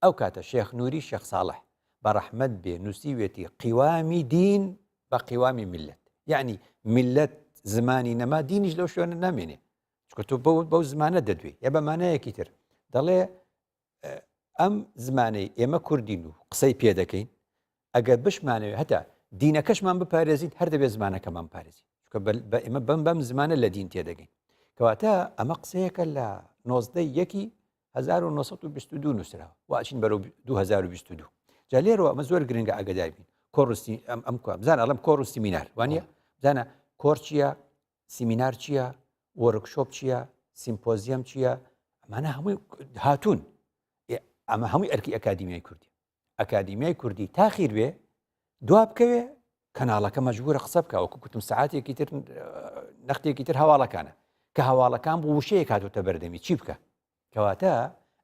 ئەو کاتە شێخ نوری شێخ ساڵح بە ڕەحمەت بێ نووسیوێتی قیوامی دین بە قیوامی میللەت یعنی میللەت زمانی نەما دینیش لەو شوێنە نامێنێ چونکە تۆ بەو بەو زمانە دەدوێ یا بە مانایەکی تر دەڵێ ئەم زمانەی ئێمە کوردین و قسەی پێ دەکەین ئەگەر بشمانەوێ هەتا دینەکەشمان بپارێزین هەر دەبێت زمانەکەمان پارێزین چونکە بە ئێمە بەم بەم زمانە لە دین تێدەگەین کەواتە ئەمە قسەیەکە لە نۆزدە یەکی 1922 نووسراوە و ئەچین بەرەو 2022 جا لێرەوە ئەمە زۆر گرنگە ئاگدار بین کۆڕستی ئەم ئەم کوا بزانە ئەڵم کۆڕ و سیمینار وانە بزانە کۆڕ چییە سیمینار چییە وۆرکشۆپ چییە سیمپۆزیەم چییە ئەمانە هەمووی هاتوون ئەمە هەمووی ئەرکی ئەکادیمیای کوردی ئەکادیمیای کوردی تاخیر بێ دوا بکەوێ کەناڵەکە مەجبورە قسە بکە وەکو کوتم سعاتێکی تر نەختێکی تر هەواڵەکانە کە هەواڵەکان بوو وشەیەک هاتوتە بەردەمی چی بکە کەواتە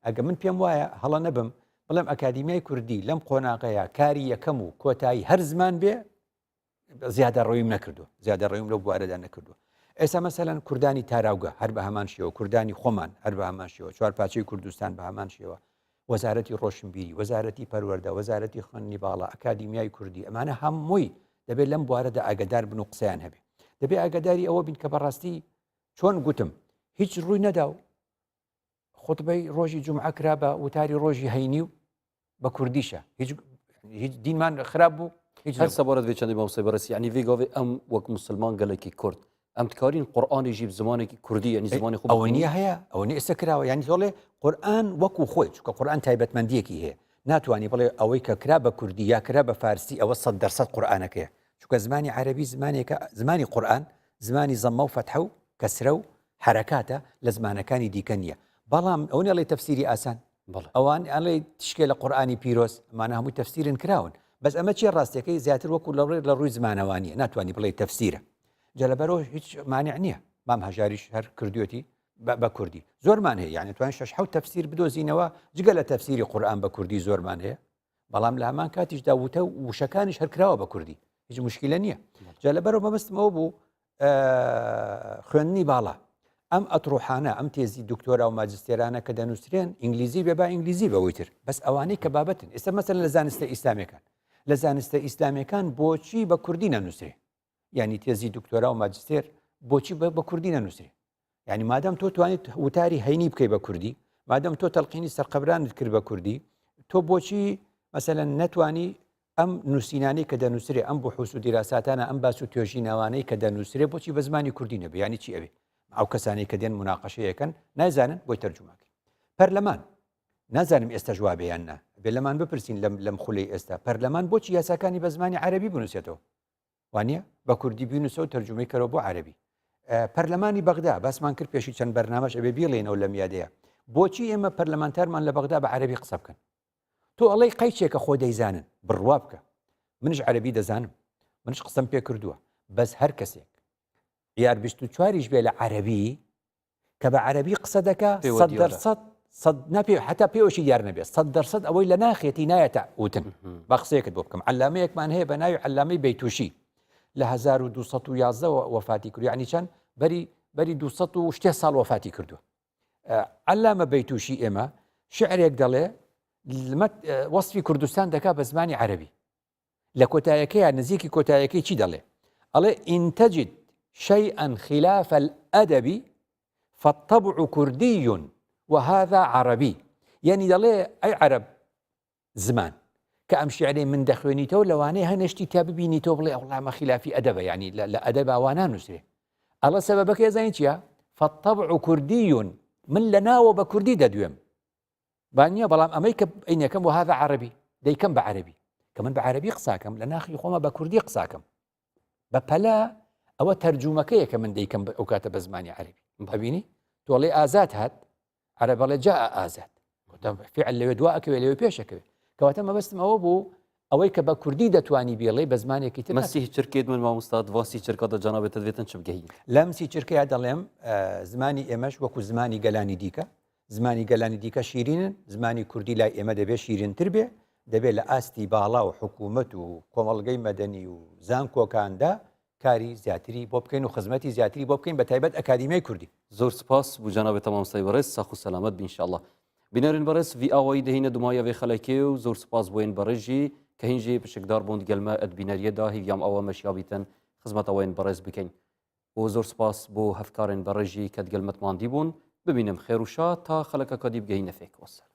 ئەگە من پێم وایە هەڵە نەبم بڵێم ئەکادیمیای کوردی لەم قۆناغەیە کاری یەکەم و کۆتایی هەر زمان بێ زیادە ڕەویم نەکردو زیادە ڕەویم لەو بوارەدا نەکردو ئێستا مەسەلەن کوردانی تاراوگە هەر بە هەمان شێوە کوردانی خۆمان هەر بە هەمان شێوە چوار پارچەی کوردستان بە هەمان شێوە وەزارەتی ڕۆشنبیری وەزارەتی پەروەردە وەزارەتی خوێندنی باڵا ئەکادیمیای کوردی ئەمانە هەمووی دەبێت لەم بوارەدا ئاگدار بن و قسەیان هەبێ دەبێ ئاگداری ئەوە بین کە بەڕاستی چۆن گوتم هیچ ڕووی نەدا و خوتبەی ڕۆژی جومعە کرا بە وتاری ڕۆژی هەینی و بە کوردیشە هیچ هیچ دینمان خراپ بوو هیچ هەر سەبارەت بێ چەندی مامۆستای بەڕێز یعنی vê gavê ئەم وەک مسلمان گەلێکی کورد ئەم دکارین قورئانی ژی زمانێکی کوردی یعنی زمانی خۆ ئەوە نییە هەیە ئەوە نیە ئێستا کراوە یعنی تۆڵێ قورئان وەکو خۆی چونکە قورئان تایبەتمەندیەکی هەیە ناتوانانی بڵێ ئەوەی کە کرا بە کوردی یا کرا بە فارسی ئەوە سەد دەرسەد قورئانەکەیە چونکە زمانی عەرەبی زمانێکە زمانی قورئان زمانی زەمە و فەتحە و کەسرە و حەرەکاتە لە زمانەکانی دیکە نییە بەڵام ئەو نەڵێ تەفسیری ئاسان ئەوان ئەڵێ تشکێ لە قورئانی پیرۆز ئەمانە هەمووی تەفسیرن کراون بەس ئەمە چیە ڕاستیەکەی زیاتر وەکو لە ڕێ لە ڕووی زمانەوانیە ناتوانانی بڵێ تەفسیرە جا لەبەرەوە هیچ مانع نییە مام هەژاریش هەر کردوێتی بە کوردی زۆرمان هەیە یعنی توان شش حوت تەفسیر بدۆزینەوە جگە لە تەفسیری قورئان بە کوردی زۆرمان هەیە بەڵام لە هەمان کاتیشدا وتە و وشەکانیش هەر کراوە بە کوردی هیچ مشکلە نییە جا لەبەرەوە مەبەستم ئەوە بوو خوێندنی باڵا ئەم ئەتروحانە ئەم تێزی دکتۆرا و ماجستێرانە کە دەنووسرێن ئینگلیزی بێ با ئینگلیزی بەوەی تر بەس ئەوانەی کە بابەتن ئێستا مەسەلەن لە زانستە ئیسلامیەکان لە زانستە ئیسلامیەکان بۆچی بە کوردی نەنووسرێ یعنی تێزی دکتۆرا و ماجستێر بۆچی بە کوردی نەنووسرێ یعنی مادەم تۆ توانیت وتاری هەینی بکەی بە کوردی مادەم تۆ تەلقینی سەرقەبرانت کرد بە کوردی تۆ بۆچی مەسەلەن نەتوانی ئەم نووسینانەی کە دەنووسرێ ئەم بحوس و دیراساتانە ئەم باس و توێژینەوانەی کە دەنووسرێ بۆچی بە زمانی کوردی نەبێ یعنی چی ئەوێ ئەو کەسانەی کە دێن مناقەشەیەکەن نایزانن بۆی تەرجومەکەی پەرلەمان نازانم ئێستا وابێ یان نا بێ لەمان بپرسین لەم لەم خولەی ئێستا پەرلەمان بۆچی یاساکانی بە زمانی عەربی بنووسێتەوە وانە بە کوردی بینوسە و تەرجمەی کەرەوە بۆ عەربی پەرلەمانی بەغدا باسمان کرد پێشی چەند بەرنامەش ئەبێ بیڵێنەوە لەم یادەیە بۆچی ئێمە پەرلەمانتارمان لە بەغدا بە عەربی قسە بکەن تۆ ئەڵێی قەیچێکە خۆ دەیزانن بڕوا بکە منش عەربی دەزانم منش قسەم پێ کردووە بەس هەر کەسێک یار 24یش بێ لە عەربی کە بە عەربی قسە دەکا دەرسەد سەد نەپێ حتا پێوەشی دیار نەبێت سەد دەرسەد ئەوەی لە ناخێتی نایەتە وتن بە قسەیەکت بۆ بکەم عەلامەیەکمان هەیە بە ناوی عەلامەی بەیتوشی لە 1211 وەفاتی کرد یعنی چەند بەری بەری 200 و شتێ ساڵ وەفاتی کردووە عەلامە بەیتوشی ئێمە شعرێک دەڵێ وەصفی کوردستان دەکا بە زمانی عەربی لە کۆتایەکەیان نزیکی کۆتایەکەی چی دەڵێ ئەڵێ ئینتەجد شيئا خلاف الأدب فالطبع كردي وهذا عربي یعنی دەڵێ ئەی عەرەب زمان کە ئەم شیعرەی من دەخوێنیتەوە لەوانەیە هەنێ شتی تیا ببینیتەوە بڵێ ئەوڵا ئەمە خیلافی ئەدەبە یعنی لە ئەدەبا وا نانووسرێ ئەڵە سەبەبەکەی ئەزانی چییە فالطبع کوردی من لە ناوە بە کوردی دەدوێم با نییە بەڵام ئەمەی کە ئەینەکەم وهذا عربی دەیکەم بە عەربی کە من بە عەربی قساکەم لە ناخی خۆمە بە کوردی قساکەم بە پەلە ئەوە تەرجومەکەیە کە من دەیکەم ئەو کاتە بە زمانی عەربی ببینی تۆڵێ ئازاد هات عەرەب ئەڵێ جاء ئازاد فعل لەوێ دوا ئەکەوێ لەوێ پێش ئەکەوێ کەواتە مەبەستم ئەوە بوو ئەوەی کە بە کوردی دەتوانی بێڵێ بە زمانێکی تر مەسی چرکێت من مامۆستا دواسی چرکە دە جەنابێت دەێتن چ بگەین لەم سی چرکەیە دەڵێم زمانی ئێمەش وەکو زمانی گەلانی دیکە زمانی گەلانی دیکە شیرینن زمانی کوردی لای ئێمە دەبێت شیرینتر بێ دەبێت لە ئاستی باڵا و حکوومەت و کۆمەڵگەی مەدەنی و زانکۆکاندا کاری زیاتری بۆ بکەین و خزمەتی زیاتری بۆ بکەین بە تایبەت ئەکادیمیای کوردی. زۆر سپاس بو جەنابت مامۆستای بەڕێز ساخ و سەلامەت بی انشاءاللە. بینەرên بەڕێز ڤی ئاوایی دهینە دومایە ڤێ خەلەکێ و زۆر سپاس بۆ ێن بەڕێز ژی کە هین ژی پشکدار بوون دگەل مە ئەد بینەریە دا هیڤیام ئەوە مە شیابیتن خزمەتە وەێن بەڕێز بکەین و زۆر سپاس بۆ هەفکارێن بەڕێز ژی کە دگەل مەت ماندی بوون ببینم خێر و شاد تا خەلەکە کە دی بگەهینە فێک وەسەلام.